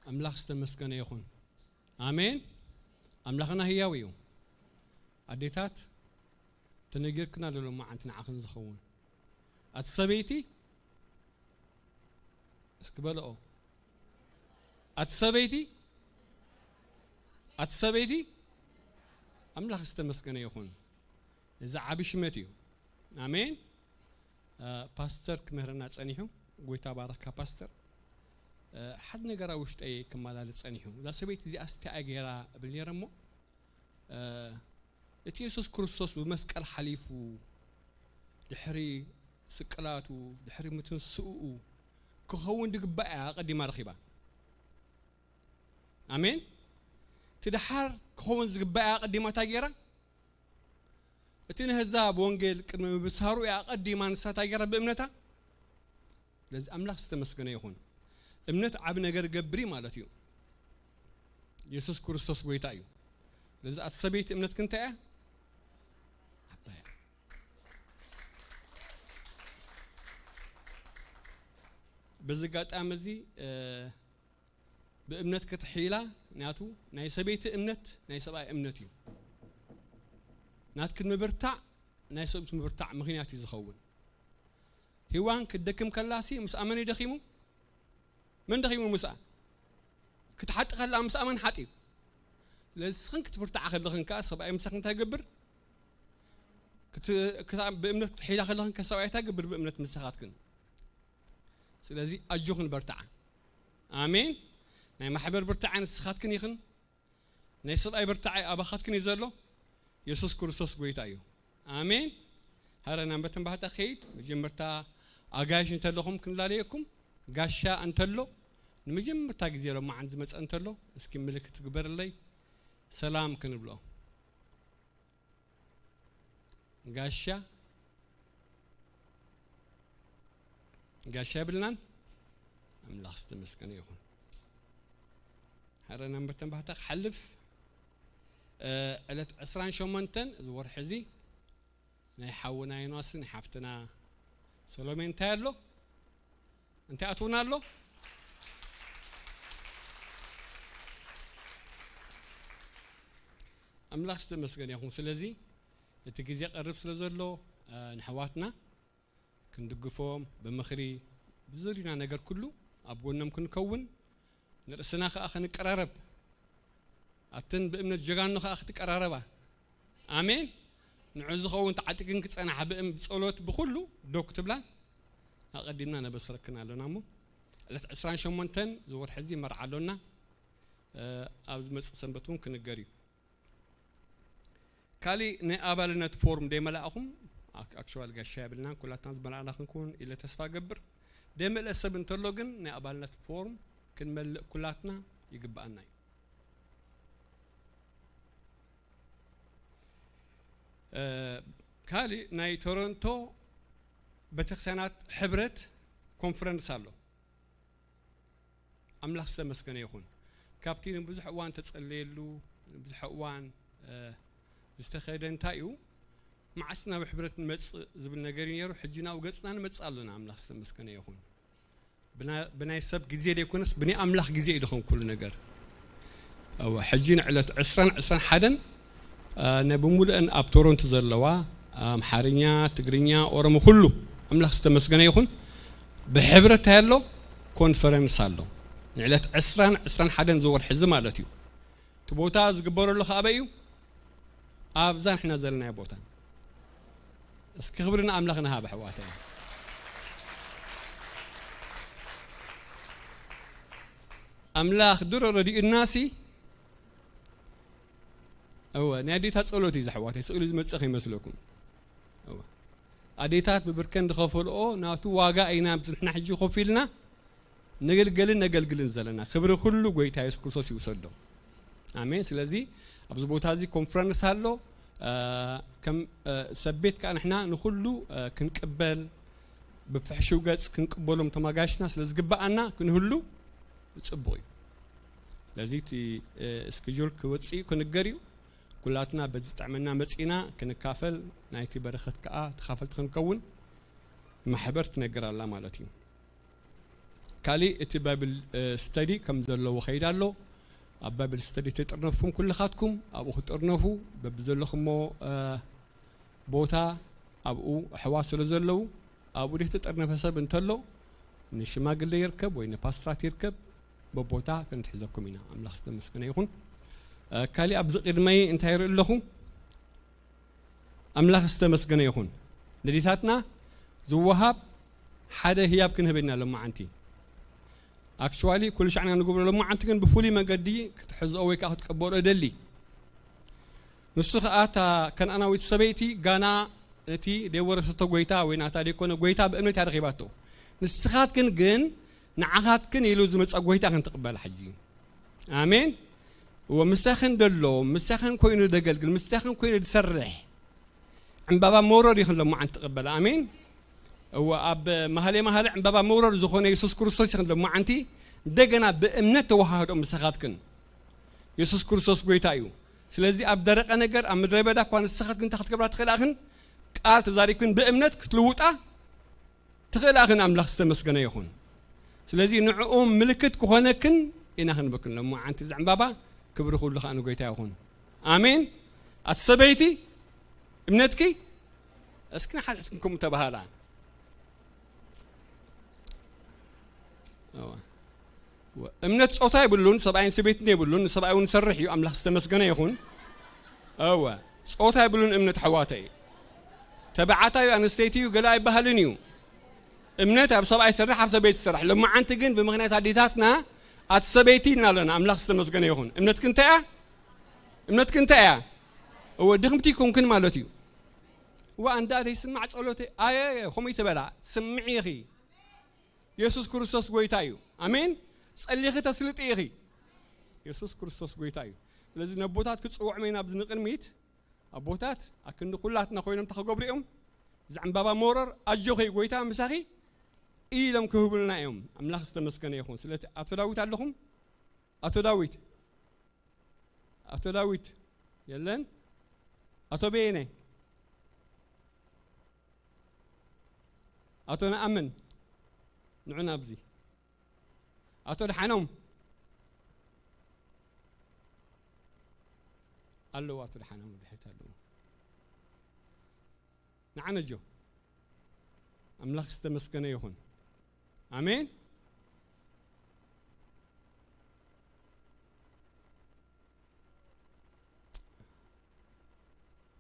ኣምላኽ ዝተመስገነ ይኹን። ኣሜን። ኣምላኽና ህያው እዩ። ኣዴታት፣ ተነጊርክና ዘሎ መዓንቲ ንዓኽን ዝኸውን። ኣቲ ሰበይቲ፣ እስኪ በልኦ። ኣቲ ሰበይቲ፣ ኣቲ ሰበይቲ፣ ኣምላኽ ዝተመስገነ ይኹን። እዚ ዓቢ ሽመት እዩ። ኣሜን። እ፣ ፓስተር ክምህረና ጸኒሑ፣ ጎይታ ባረካ ፓስተር። እ፣ ሓደ ነገር ኣብ ውሽጠይ ክመላለስ ጸኒሑ። እዛ ሰበይቲ እዚኣ ስቲኣ ገይራ እብል ነይረ እሞ፣ እ፣ እቲ የሱስ ክርስቶስ ብመስቀል ሓሊፉ፣ ድሕሪ ስቅላቱ፣ ድሕሪ ምትንስኡ ክኸውን ዝግባእ እያ ኣቐዲማ ረኺባ። ኣሜን። እቲ ደሓር ክኸውን ዝግባእ እያ ኣቐዲማ እንታይ ገይራ? እቲ ነህዛብ ወንጌል ቅድሚ ምብሳሩ እያ ኣቐዲማ ንሳ እንታይ ገይራ ብእምነታ? ስለዚ ኣምላኽ ዝተመስገነ ይኹን። እምነት ዓቢ ነገር ይገብር እዩ ማለት እዩ። የሱስ ክርስቶስ ጎይታ እዩ። ስለዚ ኣቲ ሰበይቲ እምነትኪ እንታይ እያ? ዓባይ እያ። በዚ ኣጋጣሚ እዚ፣ እ፣ ብእምነት ክትሕይላ፣ ምኽንያቱ ናይ ሰበይቲ እምነት ናይ ሰብኣይ እምነት እዩ። ናትኪ ምብርታዕ ናይ ሰብኡት ምብርታዕ ምኽንያት እዩ ዝኸውን። ሄዋን ክትደክም ከላሲ ምስኣ መን እዩ ደኺሙ? መን ደኺሙ ምስኣ? ክትሓጢ ከላ ምስኣ መን ሓጢኡ? ስለዚ ንስኽን ክትብርትዓ ከለኽን ከኣ ሰብኣይ ምሳኽን እንታይ ይገብር? ክት-፣ ክታ-፣ ብእምነት ክትሕይላ ከለኽን ከ ሰብኣይ እንታይ ይገብር ብእምነት ምሳኻትክን? ስለዚ ኣጆኽን በርትዓ። ኣሜን። ናይ ማሕበር ብርትዓ ንስኻትክን ኢኽን። ናይ ሰብኣይ ብርትዓ ኣባኻትክን እዩ ዘሎ። የሱስ ክርስቶስ ጎይታ እዩ። ኣሜን። ሃረና በተን ባህታ ከይድ መጀመርታ ኣጋይሽ እንተለኹም ክንላለየኩም፣ ጋሻ እንተሎ፣ ንመጀመርታ ግዜ ሎማዓን ዝመጸ እንተሎ፣ እስኪ ምልክት ግበርለይ፣ ሰላም ክንብሎ። ጋሻ፣ ጋሻ የብልናን። ኣምላኽ ዝተመስገነ ይኹን። ሃረና በተን ባህታ ክሓልፍ፣ እ፣ ዕለት ዕስራን ሸሞንተን እዚ ወርሒ እዚ ናይ ሓውና ዮናስን ናይ ሓፍትና ሰሎሜን እንታይ ኣሎ? እንታይ ኣትውና ኣሎ? ኣምላኽ ዝተመስገነ ይኹን። ስለዚ እቲ ግዜ ቀርብ ስለ ዘሎ፣ እ፣ ንኣሕዋትና ክንድግፎም፣ ብምኽሪ፣ ብዝርዩና ነገር ኩሉ ኣብ ጎኖም ክንከውን፣ ንርእስና ከኣ ክንቀራረብ፣ ኣትን ብእምነት ጀጋኑ ከኣ ክትቀራረባ። ኣሜን። ንዑ ዝኸውን ተዓጢቅን ክጸናሕ ብእም-፣ ብጸሎት ብኹሉ ዶ ክትብላን ኣቐዲምና ነበስረክን ኣሎና እሞ፣ ዕለት ዕስራን ሸሞንተን ዝወርሒ እዚ መርዓ ኣሎና። እ፣ ኣብ ዝመጽእ ሰንበት እውን ክንገር እዩ። ካሊእ ናይ ኣባልነት ፎርም ደይመላእኹም፣ ኣክ-፣ ኣክቹዋል ጋሻ የብልናን፣ ኩላትና ዝመላእና ክንከውን ኢለ ተስፋ እገብር። ደይመልአ ሰብ እንተሎ ግን ናይ ኣባልነት ፎርም ክንመልእ ኩላትና ይግብኣና እዩ። እ፣ ካሊእ ናይ ቶሮንቶ ቤተክርስትያናት ሕብረት ኮንፈረንስ ኣሎ። ኣምላኽ ዝተመስገነ ይኹን። ካብቲ ንብዙሕ እዋን ተጸለየሉ፣ ንብዙሕ እዋን፣ እ፣ ዝተኸደ እንታይ እዩ? መዓስ ናብ ሕብረት ንመጽእ ዝብል ነገር እዩ ነይሩ። ሕጂ ናብኡ ገጽና ንመጽእ ኣሎና። ኣምላኽ ዝተመስገነ ይኹን። ብና-፣ ብናይ ሰብ ግዜ ዘይኮነስ ብናይ ኣምላኽ ግዜ እዩ ዝኸውን ኩሉ ነገር። እወ፣ ሕጂ ንዕለት ዕስራን ዕስራን ሓደን፣ እ፣ ናይ ብምሉአን ኣብ ቶሮንቶ ዘለዋ ኣምሓርኛ፣ ትግርኛ፣ ኦሮሞ፣ ኩሉ ኣምላኽ ዝተመስገነ ይኹን። ብሕብረት እንታይ ኣሎ? ኮንፈረንስ ኣሎ። ንዕለት ዕስራን ዕስራን ሓደን ዝወርሒ እዚ ማለት እዩ። እቲ ቦታ ዝግበረሉ ከ ኣበይ እዩ? ኣብዛ ንሕና ዘለናዮ ቦታ። እስኪ ክብሪ ንኣምላኽ ንሃብ ኣሕዋተይ። ኣምላኽ ድሮ ረዲኡናሲ፣ እወ፣ ናይ ኣዴታት ጸሎት እዩ ዝኣሕዋተይ፣ ስእሉ ዝመጽእ ከይመስለኩም። እወ። ኣዴታት ብብርከን ዝኸፈልኦ ናቱ ዋጋ ኢና ንሕና ሕጂ ኮፍ ኢልና ነገልገልን ነገልግልን ዘለና። ክብሪ ኩሉ ጎይታ የሱስ ክርስቶስ ይውሰዶ። ኣሜን። ስለዚ ኣብዚ ቦታ እዚ ኮንፈረንስ ኣሎ። እ፣ ከም፣ እ፣ ሰብ ቤት ከኣ ንሕና ንኹሉ፣ እ፣ ክንቅበል፣ ብፍሕሽው ገጽ ክንቅበሎም ተማጋሽና ስለ ዝግብኣና ክንህሉ ጽቡቕ እዩ። ስለዚ እቲ፣ እ፣ ስኬጁል ክወጽእ እዩ፣ ክንገር እዩ። ኩላትና በዚ ዝጥዕመና መጺና ክንካፈል፣ ናይቲ በረኸት ከኣ ተኻፈልቲ ክንከውን ማሕበር ትነግር ኣላ ማለት እዩ። ካሊእ እቲ ባይብል፣ እ፣ ስተዲ ከም ዘለዎ ኸይድ ኣሎ። ኣብ ባይብል ስተዲ ተጥርነፍኩም ኩልኻትኩም ኣብኡ ክትጥርነፉ በብዘለኹሞ፣ እ፣ ቦታ ኣብኡ ኣሕዋት ስለ ዘለዉ ኣብኡ ደይ ተጠርነፈ ሰብ እንተሎ ንሽማግለ ይርከብ ወይ ንፓስትራት ይርከብ በቦታ ክንትሕዘኩም ኢና። ኣምላኽ ዝተመስገነ ይኹን። እ፣ ካሊእ ኣብዚ ቅድመይ እንታይ ይርኢ ኣለኹ? ኣምላኽ ዝተመስገነ ይኹን። ነዴታትና ዝወሃብ ሓደ ህያብ ክንህበና ሎማዓንቲ። ኣክቹዋሊ ኩሉ ሻዕና ንገብሮ ሎማዓንቲ ግን ብፍሉይ መገዲ ክትሕዝኦ ወይ ከዓ ክትቀበሎ እደሊ። ንሱ ከዓ እታ ከነኣናዊት ሰበይቲ ጋና እቲ ደይወረሰቶ ጎይታ ወይ ናታ ደይኮነ ጎይታ ብእምነት እያ ረኺባቶ። ንስኻትክን ግን ንዓኻትክን ኢሉ ዝመጻ ጎይታ ክንትቕበላ ሕጂ። ኣሜን። እወ፣ ምሳኽን ደሎ፣ ምሳኽን ኮይኑ ደገልግል፣ ምሳኽን ኮይኑ ዝሰርሕ ዕምባባ መውረድ ይኽን ሎማዓንቲ ትቕበል። ኣሜን። እወ፣ ኣብ መሃሌ መሃሌ ዕምባባ መውረድ ዝኾነ የሱስ ክርስቶስ ይኽን ሎማዓንቲ እንደገና ብእምነት ተዋሃዶ ምሳኻትክን። የሱስ ክርስቶስ ጎይታ እዩ። ስለዚ ኣብ ደረቐ ነገር፣ ኣብ ምድረ በዳ እኳ ንስኻትክን እንታይ ክትገብራ ትኽእላ ኢኽን? ቃል ተዛሪብክን ብእምነት ክትልውጣ ትኽእላ ኢኽን። ኣምላኽ ዝተመስገነ ይኹን። ስለዚ ንዕኡ ምልክት ክኾነክን ኢና ክንበክን ሎማዓንቲ እዚ ዕምባባ። ክብሪ ኩሉ ኸኣ ንጎይታ ይኹን። ኣሜን። ኣቲ ሰበይቲ እምነትኪ እስኪ ንሓትሕትክን ከምኡ ተባሃላ። እዋ። እምነት ጾታ የብሉን፣ ሰብኣይን ሰበይትን የብሉን፣ ንሰብኣይ እውን ይሰርሕ እዩ፣ ኣምላኽ ዝተመስገነ ይኹን። እወ፣ ጾታ የብሉን እምነት ኣሕዋተይ። ተባዕታይ እዩ፣ ኣንስተይቲ እዩ፣ ገለ ኣይበሃልን እዩ። እምነት ኣብ ሰብኣይ ይሰርሕ፣ ኣብ ሰበይቲ ይሰርሕ። ሎማዓንቲ ግን ብምኽንያት ኣዴታትና ኣቲ ሰበይቲ ኢልና ኣለና። ኣምላኽ ዝተመስገነ ይኹን። እምነትኪ እንታይ እያ? እምነትኪ እንታይ እያ? እወ ድኽምቲ ይኮንክን ማለት እዩ። እዋ እንዳ ደይስማዕ ጸሎተይ ኣየ ከምኡ ይትበላ ስምዒ ኢኺ። የሱስ ክርስቶስ ጎይታ እዩ። ኣሜን። ጸሊኺ ተስልጢ ኢኺ። የሱስ ክርስቶስ ጎይታ እዩ። ስለዚ ነቦታት ክጽውዖም ኢና ኣብዚ ንቕድሚት። ኣቦታት ኣክንዲ ኩላትና ኮይኖም ተኸገብሩ እዮም። እዚ ዕምባባ መውረር ኣጆኺ ጎይታ ምሳኺ ኢሎም ክህቡልና እዮም። ኣምላኽ ዝተመስገነ ይኹን። ስለቲ ኣቶ ዳዊት ኣለኹም? ኣቶ ዳዊት፣ ኣቶ ዳዊት የለን? ኣቶ በየነ፣ ኣቶ ነኣምን ንዑ ናብዚ። ኣቶ ደሓኖም ኣለዉ፣ ኣቶ ደሓኖም ድሕሪት ኣለዉ። ንዓነጆ ኣምላኽ ዝተመስገነ ይኹን። ኣሜን።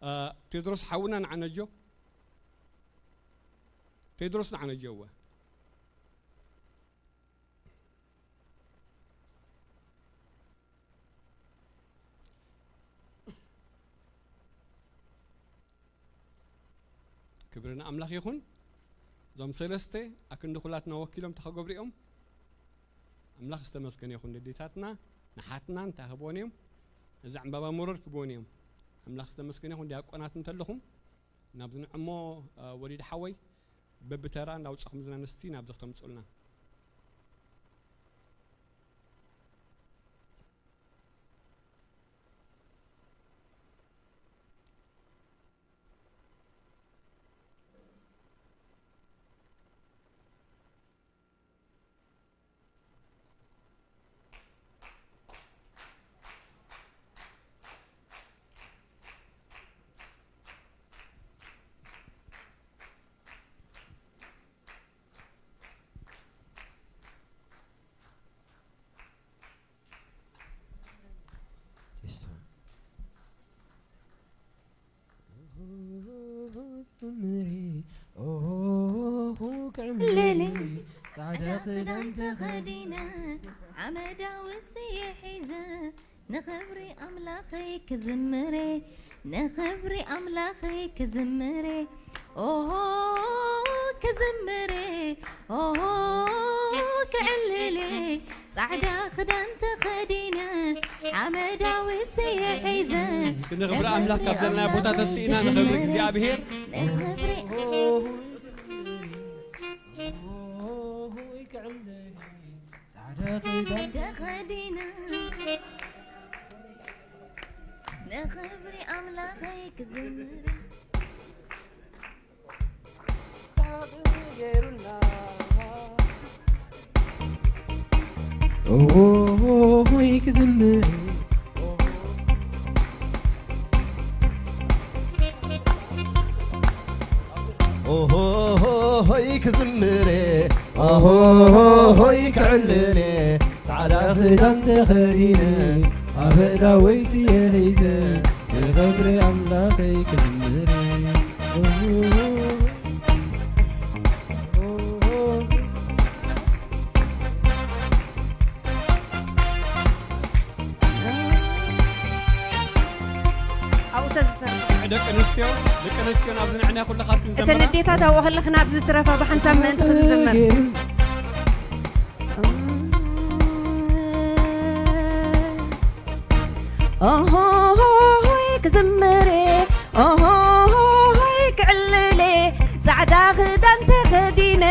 እ፣ ቴድሮስ ሓውና ንዓነጆ። ቴድሮስ ንዓነጆ እወ። ክብሪ ንኣምላኽ ይኹን። እዞም ሰለስተ ኣክንዲ ኩላትና ወኪሎም ተኸገብሩ እዮም። ኣምላኽ ዝተመስገነ ይኹን። ንዴታትና ንሓትናን እንታይ ክህብዎን እዮም? እዚ ዕምባባ መሮር ክህብዎን እዮም። ኣምላኽ ዝተመስገነ ይኹን። ዲያቆናት እንተለኹም ናብዚ ንዕሞ፣ እ፣ ወሊድ ሓወይ በብተራ እንዳውጻኹም ዝናንስቲ ናብዚ ክተምጹልና። ልሊ ጻዕዳ ክዳን ተኸዲነ ሓመዳዊ ስየ ሒዘ ንኽብሪ ኣምላኸይ ክዝምሬ ንኽብሪ ኣምላኸይ ክዝምሬ ኦሆ ክዝምሬ ኦሆ ክዕልሌ ጻዕዳ ክዳን ተኸዲነ ሓመዳዊ ስየ ሒዘ እስኪ ንኽብሪ ኣምላኽ ካብ ዘለናዮ ቦታ ተስኢና ንኽብሪ እግዚኣብሔር ንኽብሪ ጻዕዳ ክዳን ተኸዲነ ንኽብሪ ኣምላኸይ ክዝምር ኦሆሆሆይ ክዝምር ኦሆሆሆይ ክዝምር ኦሆሆሆይ ክዕልል ጻዕዳ ክዳን ተኸዲነ ኣበዳ ወይስ የሒዘ ንኽብሪ ኣምላኸይ ክዝምር ደቂ ኣንስትዮ ደቂ ኣንስትዮ ናብዚ ንዕና ኩልኻትክን እተን ኣዴታት ኣብኡ ከለኽን ኣብዚ ትረፋ ብሓንሳብ ምእንቲ ክንዝምር ኦሆሆሆይ ክዝምር ኦሆሆሆይ ክዕልል ጻዕዳ ክዳን ተኸዲነ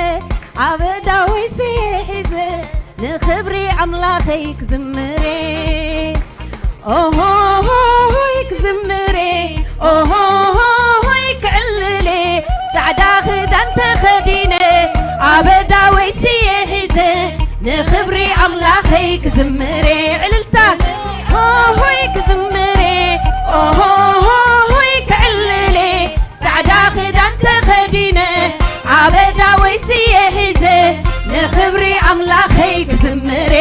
ኣብ ዳዊት ሒዘ ንኽብሪ ኣምላኸይ ክዝምር ኦሆሆሆይ ክዝምር ኦሆሆሆይ ክዕልል ጻዕዳ ክዳን ተኸዲነ ኣብ ዳዊት ሒዘ ንኽብሪ ኣምላኸይ ክዝምር ዕልልታ ሆሆይ ክዝምር ኦሆሆሆይ ክዕልል ጻዕዳ ክዳን ተኸዲነ ኣብ ዳዊት ስየ ሒዘ ንኽብሪ ኣምላኸይ ክዝምር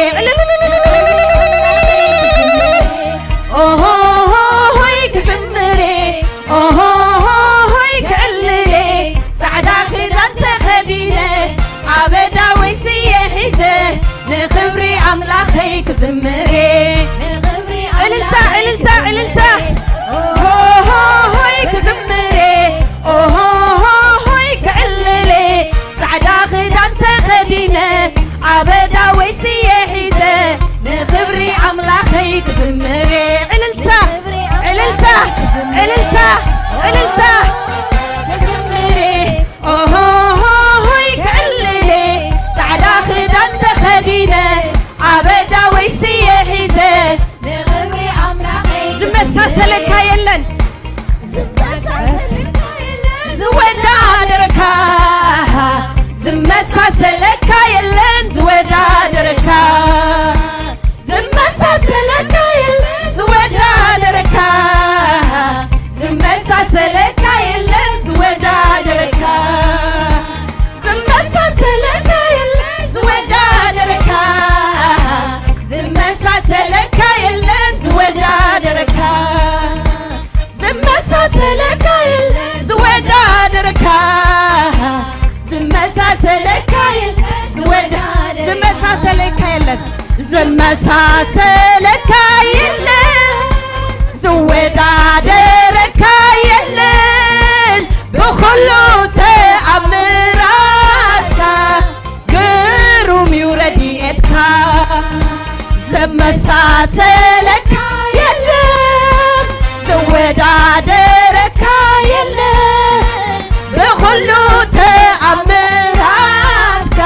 ኦሆሆሆይ ክዝምር ኦሆሆሆይ ክዕልል ጻዕዳ ክዳን ተኸዲነ ኣብ ዳዊት ስየ ሒዘ ንኽብሪ ኣምላኸይ ክዝምር ዝመሳሰለካ የለን፣ ዝመሳሰለካ የለን፣ ዝወዳደረካ የለን። ብኹሉ ተኣምራትካ ግሩም እዩ ረድኤትካ። ዘመሳሰለካ የለን፣ ዝወዳደረካ የለን። ብኹሉ ተኣምራትካ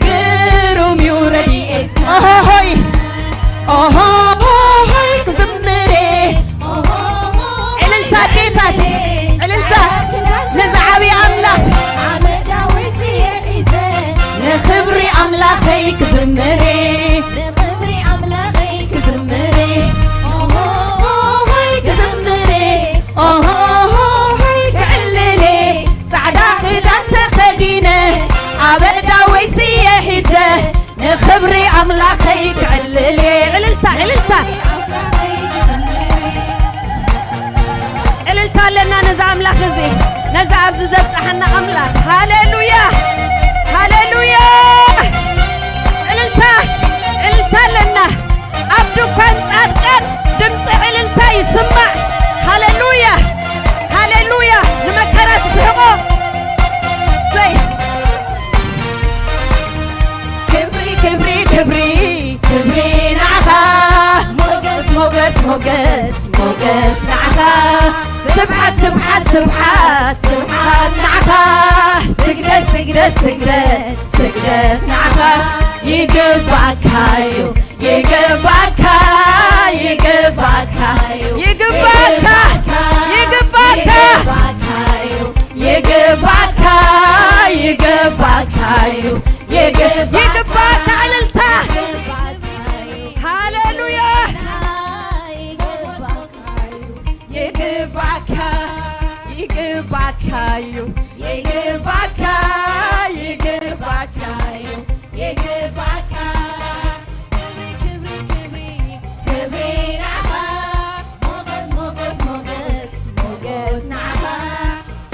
ግሩም እዩ ረድኤትካ። ኦሆሆይ፣ ኦሆሆይ ክዝምሬ። ዕልልታ ኣዴታት፣ ዕልልታ ነዚ ዓብዪ ኣምላኽ። ንኽብሪ ኣምላኸይ ክዝምሬ፣ ንኽብሪ ኣምላኸይ ክዝምሬ፣ ኦሆሆሆይ ክዝምሬ፣ ኦሆሆሆይ ክዕልሌ፣ ጻዕዳ ክዳን ተኸዲነ፣ ኣበ ዳዊት ስየ ሒዘ፣ ንኽብሪ ኣምላኸይ ክዕልሌ። ዕልልታ፣ ዕልልታ። ዕልልታ ኣለና ነዛ ኣምላኽ እዚ፣ ነዛ ኣብዚ ዘብጽሓና ኣምላኽ። ሃሌሉያ፣ ሃሌሉያ። ዕልልታ፣ ዕልልታ ኣለና። ኣብ ድኳን ጻድቃን ድምጺ ዕልልታ ይስማዕ። ሃሌሉያ፣ ሃሌሉያ። ንመከራ ትስሕቆ። እሰይ። ክብሪ፣ ክብሪ፣ ክብሪ፣ ክብሪ ንዓኻ። ሞገስ፣ ሞገስ፣ ሞገስ፣ ሞገስ ንዓኻ። ስብሓት፣ ስብሓት፣ ስብሓት፣ ስብሓት ንዓኻ። ስግደት፣ ስግደት፣ ስግደት፣ ስግደት ንዓኻ። ይግባእካ እዩ፣ ይግባእካ፣ ይግባእካ እዩ። ይግባእካ፣ ይግባእካ። ይግባእካ እዩ፣ ይግባእካ፣ ይግባእካ እዩ። ይግባእካ። ይግባእካ፣ እልልታ። ሃሌሉያ። ይግባእካ፣ ይግባእካ እዩ። ይግባእካ፣ ይግባእካ እዩ። ይግባእካ። ክብሪ፣ ክብሪ፣ ክብሪ፣ ክብሪ ንዓኻ። ሞገስ፣ ሞገስ፣ ሞገስ፣ ሞገስ ንዓኻ።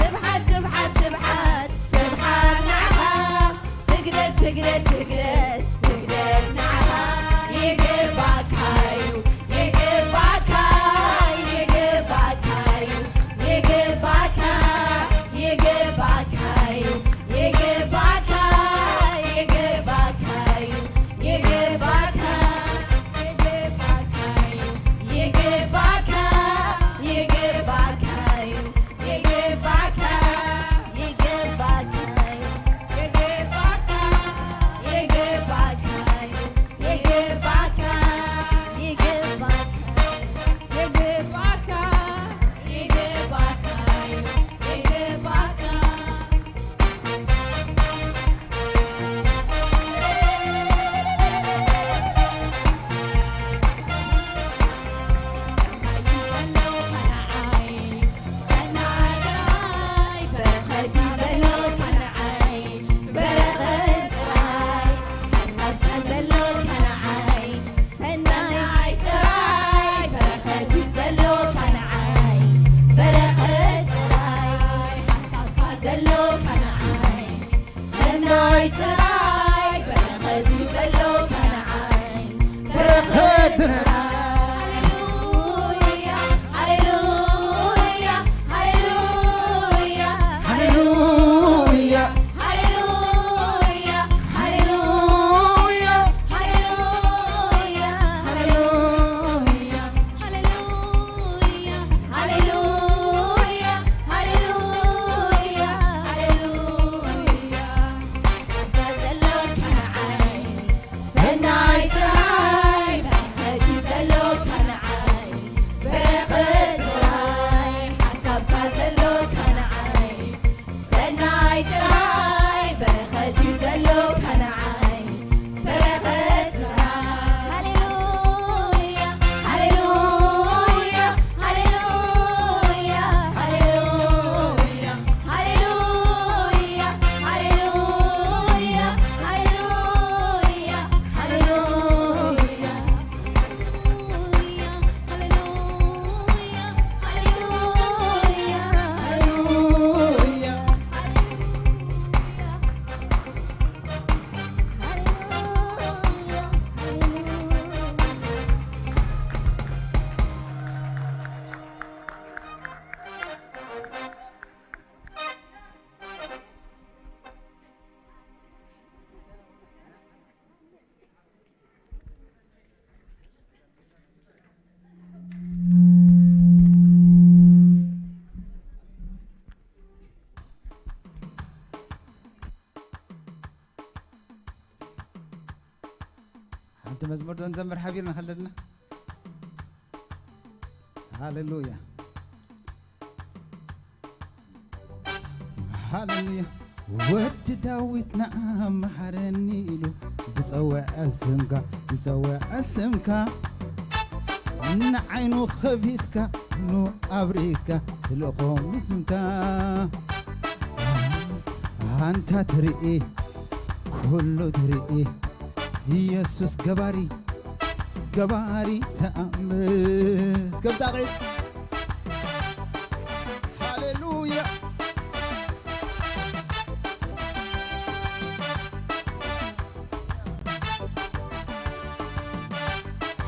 ስብሓት፣ ስብሓት፣ ስብሓት፣ ስብሓት ንዓኻ። ስግደት፣ ስግደት፣ ስግደት፣ ስግደት ንዓኻ። ይግባእካ እዩ፣ ይግባእካ፣ ይግባእካ እዩ። ይግባእካ፣ ይግባእካ እዩ። ይግባእካ፣ ይግባእካ እዩ። ይግባእካ፣ ይግባእካ እዩ። ይግባእካ፣ ይግባእካ እዩ። ይግባእካ፣ ይግባእካ እዩ። ይግባእካ፣ ይግባእካ እዩ። ይግባእካ፣ ይግባእካ፣ ይግባእካ፣ ይግባእካ፣ ይግባእካ። ሰናይ ጥራይ በረኸት እዩ ዘሎካ ንዓይ፣ በረኸት ጥራይ ሓሳብካ ዘሎካ ንዓይ። ሰናይ ጥራይ በረኸት እዩ ዘሎካ ንዓይ፣ በረኸት ጥራይ። ሃሌሉያ፣ ሃሌሉያ፣ ሃሌሉያ፣ ሃሌሉያ። ሃሌሉያ፣ ሃሌሉያ፣ ሃሌሉያ፣ ሃሌሉያ፣ ሃሌሉያ፣ ሃሌሉያ፣ ሃሌሉያ፣ ሃሌሉያ። መዝሙር ዶ ንዘምር ሓቢርና ከለና? ሃሌሉያ፣ ሃሌሉያ። ወዲ ዳዊት ንዓ መሓረኒ ኢሉ ዝጸውዐ ስምካ፣ ዝጸውዐ ስምካ፣ ንዓይኑ ኸፊትካ ኑ ኣብሪካ ትልእኾ ምስምካ። ኣንታ ትርኢ፣ ኩሉ ትርኢ፣ ኢየሱስ ገባሪ፣ ገባሪ ተኣምር። እስከ ብጣቒ። ሃሌሉያ።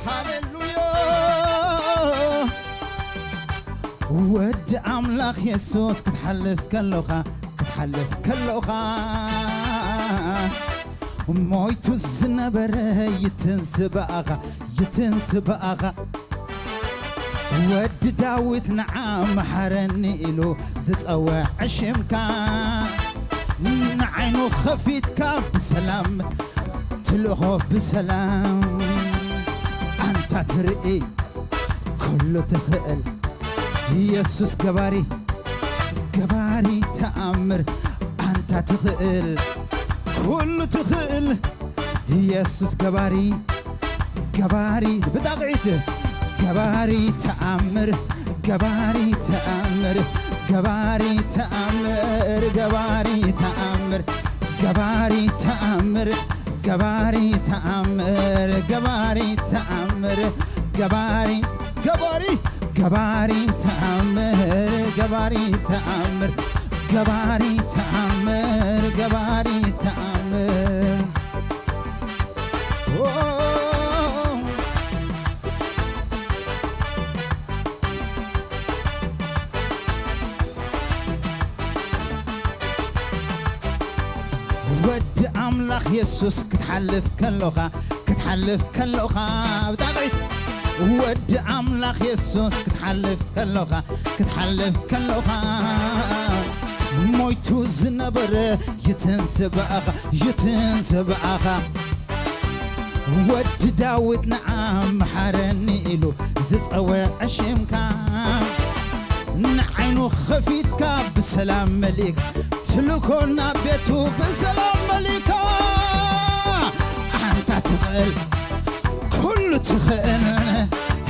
ሃሌሉያ። ወዲ ኣምላኽ የሱስ ክትሓልፍ ከሎኻ፣ ክትሓልፍ ከሎኻ፣ ሞይቱ ዝነበረ ይትንስ ብኣኻ፣ ይትንስ ብኣኻ። ወዲ ዳዊት ንዓ መሓረኒ ኢሉ ዝጸውዐ ሽምካ፣ ንዓይኑ ኸፊትካ ብሰላም ትልእኾ ብሰላም። ኣንታ ትርኢ፣ ኩሉ ትኽእል፣ ኢየሱስ ገባሪ፣ ገባሪ ተኣምር። ኣንታ ትኽእል፣ ኩሉ ትኽእል፣ ኢየሱስ ገባሪ፣ ገባሪ ብጣቕዒት፣ ገባሪ ተኣምር፣ ገባሪ ተኣምር፣ ገባሪ ተኣምር፣ ገባሪ ተኣምር፣ ገባሪ ተኣምር፣ ገባሪ ተኣምር፣ ገባሪ ተኣምር፣ ገባሪ፣ ገባሪ፣ ገባሪ ተኣምር፣ ገባሪ ተኣምር፣ ገባሪ ተኣምር፣ ገባሪ ተኣምር። ኦ፣ ወዲ ኣምላኽ የሱስ ክትሓልፍ ከሎኻ፣ ክትሓልፍ ከሎኻ፣ ብጣቕዒት። ወዲ ኣምላኽ የሱስ ክትሓልፍ ከሎኻ፣ ክትሓልፍ ከሎኻ፣ ሞይቱ ዝነበረ ይትንስ ብኣኻ፣ ይትንስ ብኣኻ። ወዲ ዳዊት ንዓ መሓረኒ ኢሉ ዝጸውዐ ሽምካ፣ ንዓይኑ ኸፊትካ ብሰላም መሊእካ ትልኮ ናብ ቤቱ ብሰላም መሊእካ። ኣንታ ትኽእል፣ ኩሉ ትኽእል፣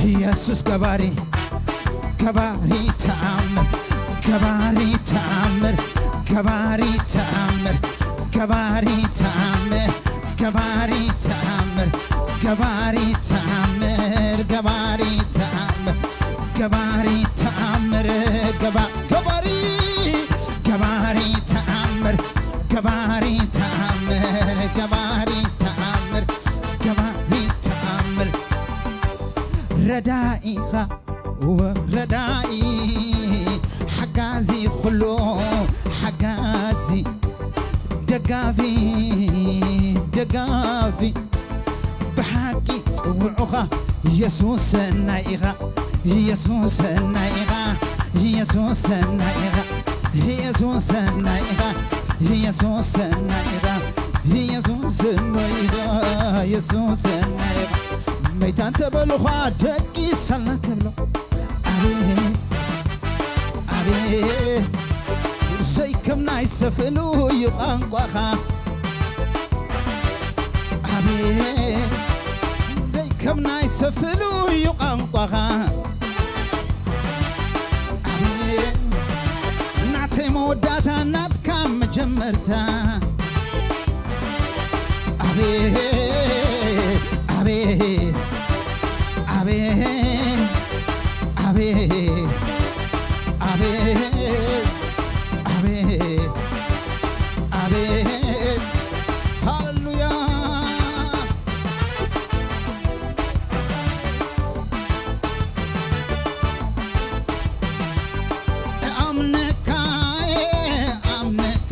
ኢየሱስ ገባሪ፣ ገባሪ ተኣምር፣ ገባሪ ተኣምር፣ ገባሪ ተኣምር፣ ገባሪ ተኣምር፣ ገባሪ ተኣምር፣ ገባሪ ተኣምር፣ ገባሪ ተኣምር፣ ገባሪ ተኣምር፣ ገባ-፣ ገባሪ፣ ገባሪ ተኣምር፣ ገባሪ ተኣምር፣ ገባሪ ተኣምር፣ ገባሪ ተኣምር። ረዳኢኻ ወረዳኢ፣ ሓጋዚ ኩሉ ሓጋዚ፣ ደጋፊ፣ ደጋፊ፣ ብሓቂ ጽውዑኻ፣ የሱስ ሰናይ ኢኻ፣ የሱስ ሰናይ ኢኻ፣ የሱስ ሰናይ ኢኻ፣ የሱስ ሰናይ ኢኻ፣ የሱስ ሰናይ ኢኻ፣ የሱስ ሰናይ ኢኻ፣ የሱስ ሰናይ ኢኻ። መይታ እንተ በሉኻ ደቂሰልና ተብሎ፣ ኣቤት፣ ኣቤት፣ ዘይከም ናይ ሰፍሉ እዩ ቋንቋኻ። ኣቤት፣ ዘይከም ናይ ሰፍሉ እዩ ቋንቋኻ። ኣቤት፣ ናተይ መወዳእታ ናትካ መጀመርታ። ኣቤት፣ ኣቤት፣ ኣቤት፣ ኣቤት፣ ኣቤት፣ ኣቤት፣ ኣቤት። ሃሌሉያ። እኣምነካ፣ እኣምነካ፣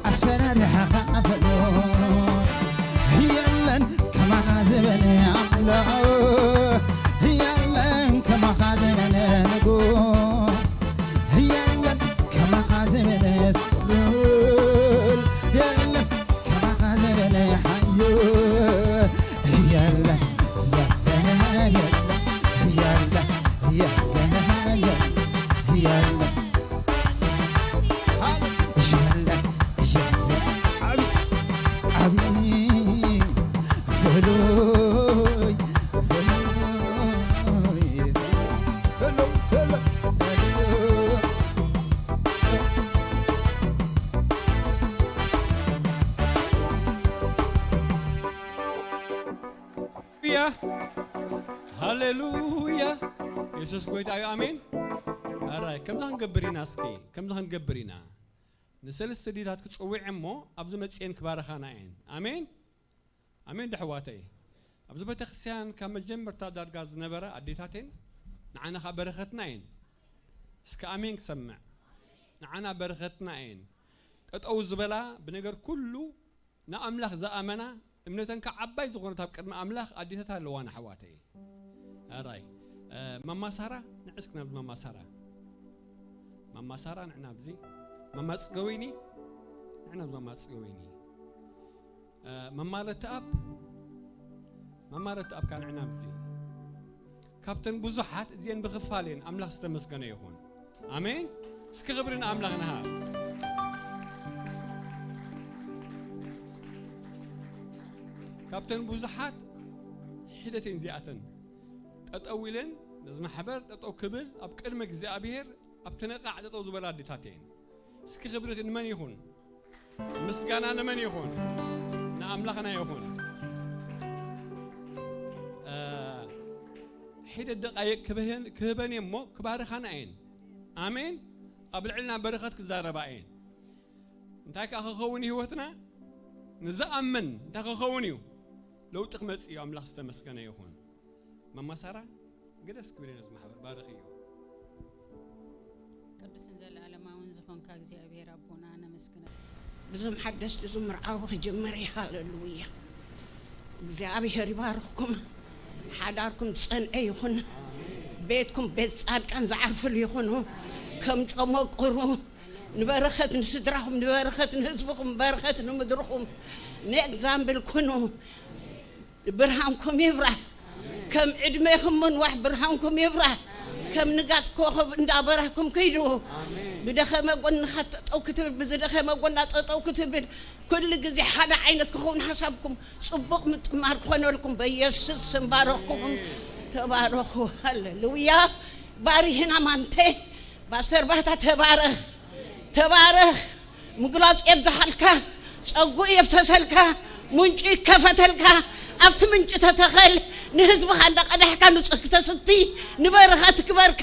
ኣሰራርሓኻ ፈሎ የለን ከማኻ ዝበለ ኣምላኽ የለን ከማኻ ዝበለ ንጉስ የለን ከማኻ ዝበለ ልዑል የለን ከማኻ ዝበለ ሓዩ የለን የለን የለን የለን የለን የለን ሃሌሉያ። የሱስ ጎይታ እዩ። ኣሜን። ኣራይ ከምዛ ክንገብር ኢና። እስቲ ከምዛ ክንገብር ኢና። ንሰለስተ ኣዴታት ክጽውዕ እሞ ኣብዚ መጽኤን ክባርኻና እየን። ኣሜን ኣሜን። ደሕዋተይ ኣብዚ ቤተክርስትያን ካብ መጀመርታ ዳርጋ ዝነበረ ኣዴታተን ንዓና ኸዓ በረኸትና እየን። እስከ ኣሜን ክሰምዕ። ንዓና በረኸትና እየን። ጠጠው ዝበላ ብነገር ኩሉ ንኣምላኽ ዝኣመና እምነተን ከዓ ዓባይ ዝኾነት ኣብ ቅድሚ ኣምላኽ ኣዴታት ኣለዋና ኣሕዋተይ። ኣራይ ማማ ሳራ ንዕስክ ናብ ማማ ሳራ ማማ ሳራ ንዕና ኣብዚ ማማ ጽገወይኒ ንዕና ኣብዚ ማማ ጽገወይኒ ማማ ለተኣብ ማማ ለተኣብ ከዓ ንዕና ኣብዚ ካብተን ብዙሓት እዚአን ብኽፋል እየን ኣምላኽ ዝተመስገነ ይኹን ኣሜን እስኪ ክብሪ ንኣምላኽ ንሃብ ካብተን ብዙሓት ሒደተን እዚኣተን ጠጠው ኢለን ነዚ ማሕበር ጠጠው ክብል ኣብ ቅድሚ እግዚኣብሔር ኣብቲ ነቓዕ ጠጠው ዝበላ ኣዴታት እየን እስኪ ክብሪ ንመን ይኹን ምስጋና ንመን ይኹን ንኣምላኽና ይኹን ሒደት ደቃይቅ ክህበን እየ እሞ ክባርኻና እየን ኣሜን ኣብ ልዕልና በረኸት ክዛረባ እየን እንታይ ከዓ ክኸውን ህይወትና ንዝኣምን እንታይ ክኸውን እዩ ለውጢ ክመፅእ እዩ ኣምላኽ ዝተመስገነ ይኹን መማሳራ ግደስ ክብል ነዚ ማሕበር ባርኽ እዩ ቅዱስን ዘለዓለማውን ዝኾንካ እግዚኣብሔር ኣቦና ነመስግነካ። ብዞም ሓደስቲ ዝምርዓው ክጅምር እዩ። ሃለሉያ። እግዚኣብሔር ይባርኽኩም። ሓዳርኩም ዝጸንዐ ይኹን። ቤትኩም ቤት ጻድቃን ዝዓርፍሉ ይኹኑ። ከም ጨመቁሩ ንበረኸት ንስድራኹም ንበረኸት ንህዝብኹም በረኸት ንምድርኹም ንኤግዛምብል ኩኑ። ብርሃንኩም ይብራህ። ከም ዕድሜኹም ምንዋሕ ብርሃንኩም ይብራህ። ከም ንጋት ኮኸብ እንዳበራህኩም ክይዱ። ብደኸመ ጎንኻ ጠጠው ክትብል ብዝደኸመ ጎና ጠጠው ክትብል ኩሉ ግዜ ሓደ ዓይነት ክኸውን ሓሳብኩም ጽቡቕ ምጥማር ክኾነልኩም በኢየሱስ ስም ባረኽኩም። ተባረኹ። ሃሌሉያ። ባሪህና ማንቴ ፓስተር ባህታ ተባረኽ። ተባረኽ። ምግላጽ የብዝሓልካ፣ ጸጉኡ የፍሰሰልካ፣ ምንጩ ይከፈተልካ፣ ኣብቲ ምንጪ ተተኸል፣ ንህዝብኻ እንዳቐዳሕካ ንጹህ ክተስቲ፣ ንበረኸት ክበርካ፣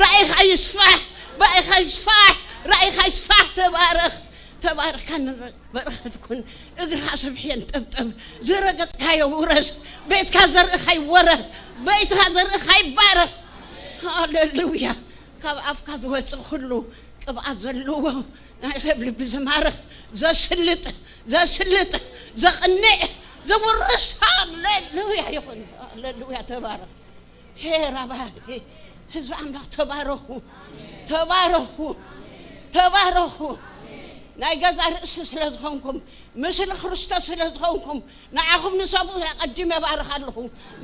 ራእይኻ ይስፋሕ፣ ራእይኻ ይስፋሕ፣ ራእይኻ ይስፋሕ፣ ተባረኽ፣ ተባረኽካ ንበረኸት ኩን፣ እግርኻ ስብሒ የንጠብጠብ፣ ዝረገጽካዮ ውረስ፣ ቤትካ ዘርእኻ ይወረስ፣ ቤትካ ዘርእኻ ይባረኽ። ሃሌሉያ። ካብ ኣፍካ ዝወፅእ ኩሉ ቅብኣት ዘለዎ ናይ ሰብ ልቢ ዝማርኽ ዘስልጥ ዘስልጥ ዘቕንዕ ዝውርስ ሃሌሉያ ይኹን ሃሌሉያ ተባረኽ ሄራባት ህዝቢ ኣምላኽ ተባረኹ ተባረኹ ተባረኹ ናይ ገዛ ርእሲ ስለ ዝኾንኩም ምስሊ ክርስቶስ ስለ ዝኾንኩም ንዓኹም ንሰብኡት ኣቐዲመ እባርኽ ኣለኹ።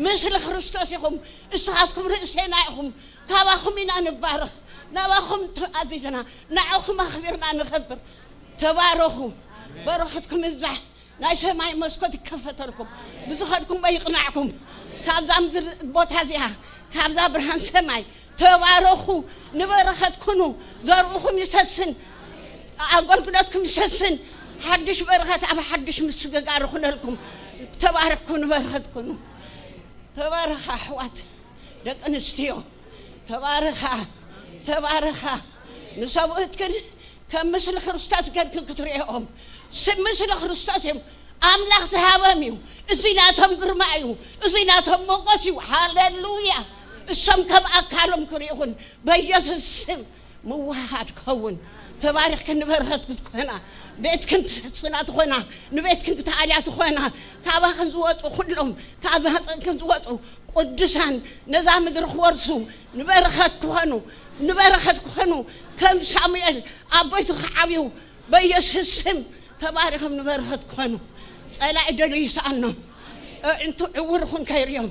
ምስሊ ክርስቶስ ኢኹም። እስኻትኩም ርእሴና ኢኹም። ካባኹም ኢና ንባረኽ። ናባኹም ተኣዚዝና፣ ንዓኹም ኣኽቢርና ንኸብር። ተባረኹ። በረኸትኩም ይብዛሕ። ናይ ሰማይ መስኮት ይከፈተልኩም። ብዝኸድኩምዎ ይቕናዕኩም። ካብዛ ምድሪ ቦታ እዚኣ፣ ካብዛ ብርሃን ሰማይ ተባረኹ፣ ንበረኸት ኩኑ፣ ዘርእኹም ይሰስን፣ ኣገልግሎትኩም ይሰስን፣ ሓድሽ በረኸት ኣብ ሓድሽ ምስግጋር ይኹነልኩም። ተባረኽኩም፣ ንበረኸት ኩኑ። ተባረኻ ኣሕዋት ደቂ ኣንስትዮ፣ ተባረኻ፣ ተባረኻ። ንሰብኡትክን ከም ምስሊ ክርስቶስ ገድክን ክትርእኦም፣ ስ-፣ ምስሊ ክርስቶስ እዮም። ኣምላኽ ዝሃበም እዩ። እዚ ናቶም ግርማ እዩ። እዚ ናቶም ሞገስ እዩ። ሃሌሉያ። እሶም ከም ኣካሎም ክርእኹን በኢየሱስ ስም ምውሃሃድ ክኸውን። ተባሪኽክን ንበረኸት ክትኮና፣ ቤትክን ትሰስና ትኾና፣ ንቤትክን ክትኣልያ ትኾና። ካባኽን ዝወፁ ኩሎም፣ ካብ ማህፀንክን ዝወፁ ቅዱሳን ነዛ ምድሪ ክወርሱ፣ ንበረኸት ክኾኑ፣ ንበረኸት ክኾኑ፣ ከም ሳሙኤል ኣቦይቲ ክዓብዩ በኢየሱስ ስም ተባሪኾም ንበረኸት ክኾኑ። ጸላኢ ደልዩ ይስኣኖም። ኣዒንቱ ዕውር ኹን ከይርእዮም፣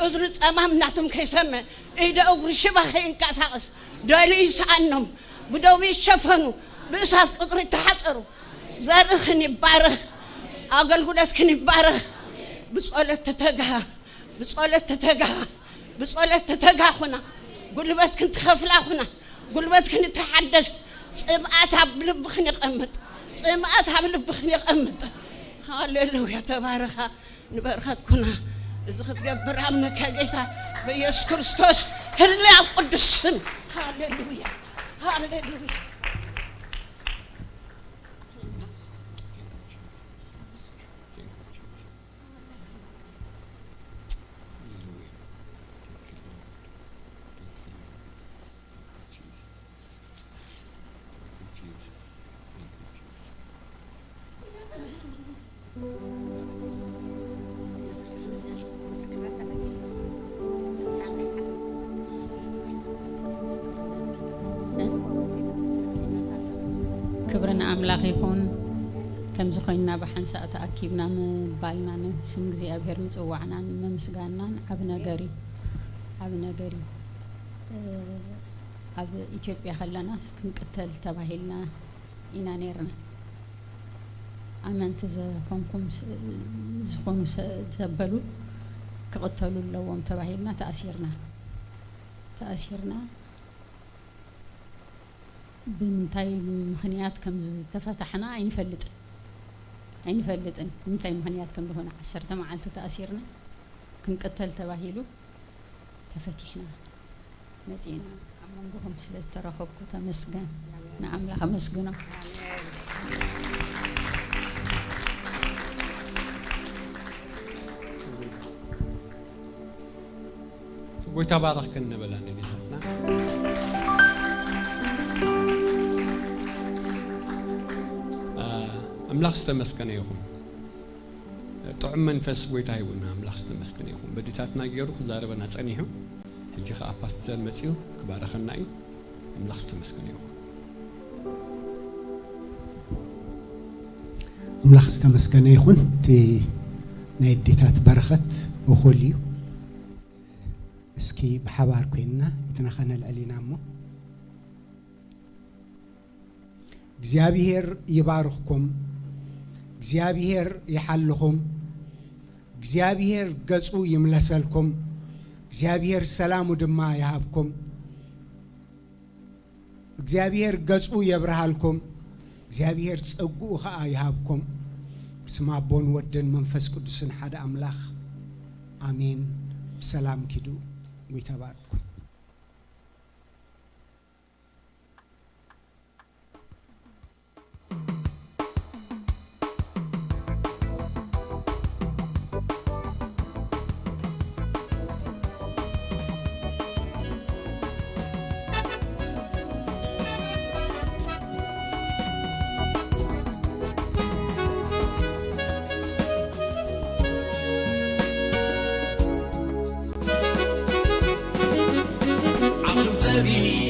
እዝኑ ጸማም ናቶም ከይሰምዕ፣ ኢደ እግሩ ሽባ ከይንቀሳቐስ ደልዩ ይስኣኖም። ብደሙ ይሸፈኑ፣ ብእሳት ቅጥሪ ይተሓጸሩ። ዘርእኽን ይባረኽ፣ ኣገልግሎትክን ይባረኽ። ብጸሎት ተተግሃ፣ ብጸሎት ተተግሃ፣ ብጸሎት ተተግሃ ኩና። ጉልበትክን ትኸፍላ ኩና። ጉልበትክን ይተሓደስ። ጽምኣት ኣብ ልብኽን ይቐምጥ። ጽምኣት ኣብ ልብኽን ይቐምጥ። ሃሌሉያ፣ ተባረኻ፣ ንበረኸት ኩና። እዚ ክትገብር ኣምነካ ጌታ በኢየሱስ ክርስቶስ ህልያ ኣብ ቅዱስ ስም። ሃሌሉያ፣ ሃሌሉያ። ክብሪ ንኣምላኽ ይኹን። ከምዚ ኮይንና ብሓንሳእ ተኣኪብና ምባልናን ስም እግዚኣብሔር ምጽዋዕናን ምምስጋንናን ዓቢ ነገር እዩ። ዓቢ ነገር እዩ። እ፣ ኣብ ኢትዮጵያ ከለናስ ክንቅተል ተባሂልና ኢና ነይርና። ኣመንቲ ዝኾንኩም ስ-፣ ዝኾኑ ሰ-፣ ዘበሉ ክቕተሉ ኣለዎም ተባሂልና ተኣሲርና። ተኣሲርና። ብምንታይ ምኽንያት ከም ዝተፈታሕና ኣይንፈልጥን። ኣይንፈልጥን። ብምንታይ ምኽንያት ከም ዝኾነ ዓሰርተ መዓልቲ ተኣሲርና። ክንቅተል ተባሂሉ ተፈቲሕና መጺእና። ኣብ መንጎኹም ስለ ዝተረኸብኩ ተመስገን። ንኣምላኽ ኣመስግኖ። ጎይታ ባረኽክን ንበላ ንዴታትና። ኣ፣ ኣምላኽ ዝተመስገነ ይኹን። ጥዑም መንፈስ ጎይታ ሂቡና። ኣምላኽ ዝተመስገነ ይኹን። በዲታትና ገይሩ ክዛረበና ጸኒሑ። ሕጂ ኸኣ ፓስተር መጺኡ ክባረኸና እዩ። ኣምላኽ ዝተመስገነ ይኹን። ኣምላኽ ዝተመስገነ ይኹን። እቲ ናይ ኣዴታት በረኸት እኹል እዩ። እስኪ ብሓባር ኮይንና ኢድና ኸነልዕል ኢና እሞ፣ እግዚኣብሔር ይባርኽኩም፣ እግዚኣብሔር ይሓልኹም፣ እግዚኣብሔር ገጹ ይምለሰልኩም፣ እግዚኣብሔር ሰላሙ ድማ ይሃብኩም። እግዚኣብሔር ገጹ የብርሃልኩም፣ እግዚኣብሔር ጸግኡ ኸኣ ይሃብኩም። ብስም ኣቦን ወድን መንፈስ ቅዱስን ሓደ ኣምላኽ ኣሜን። ብሰላም ኪዱ። ጎይታ ባርኩም። ዓቕሎም ጸሪጉ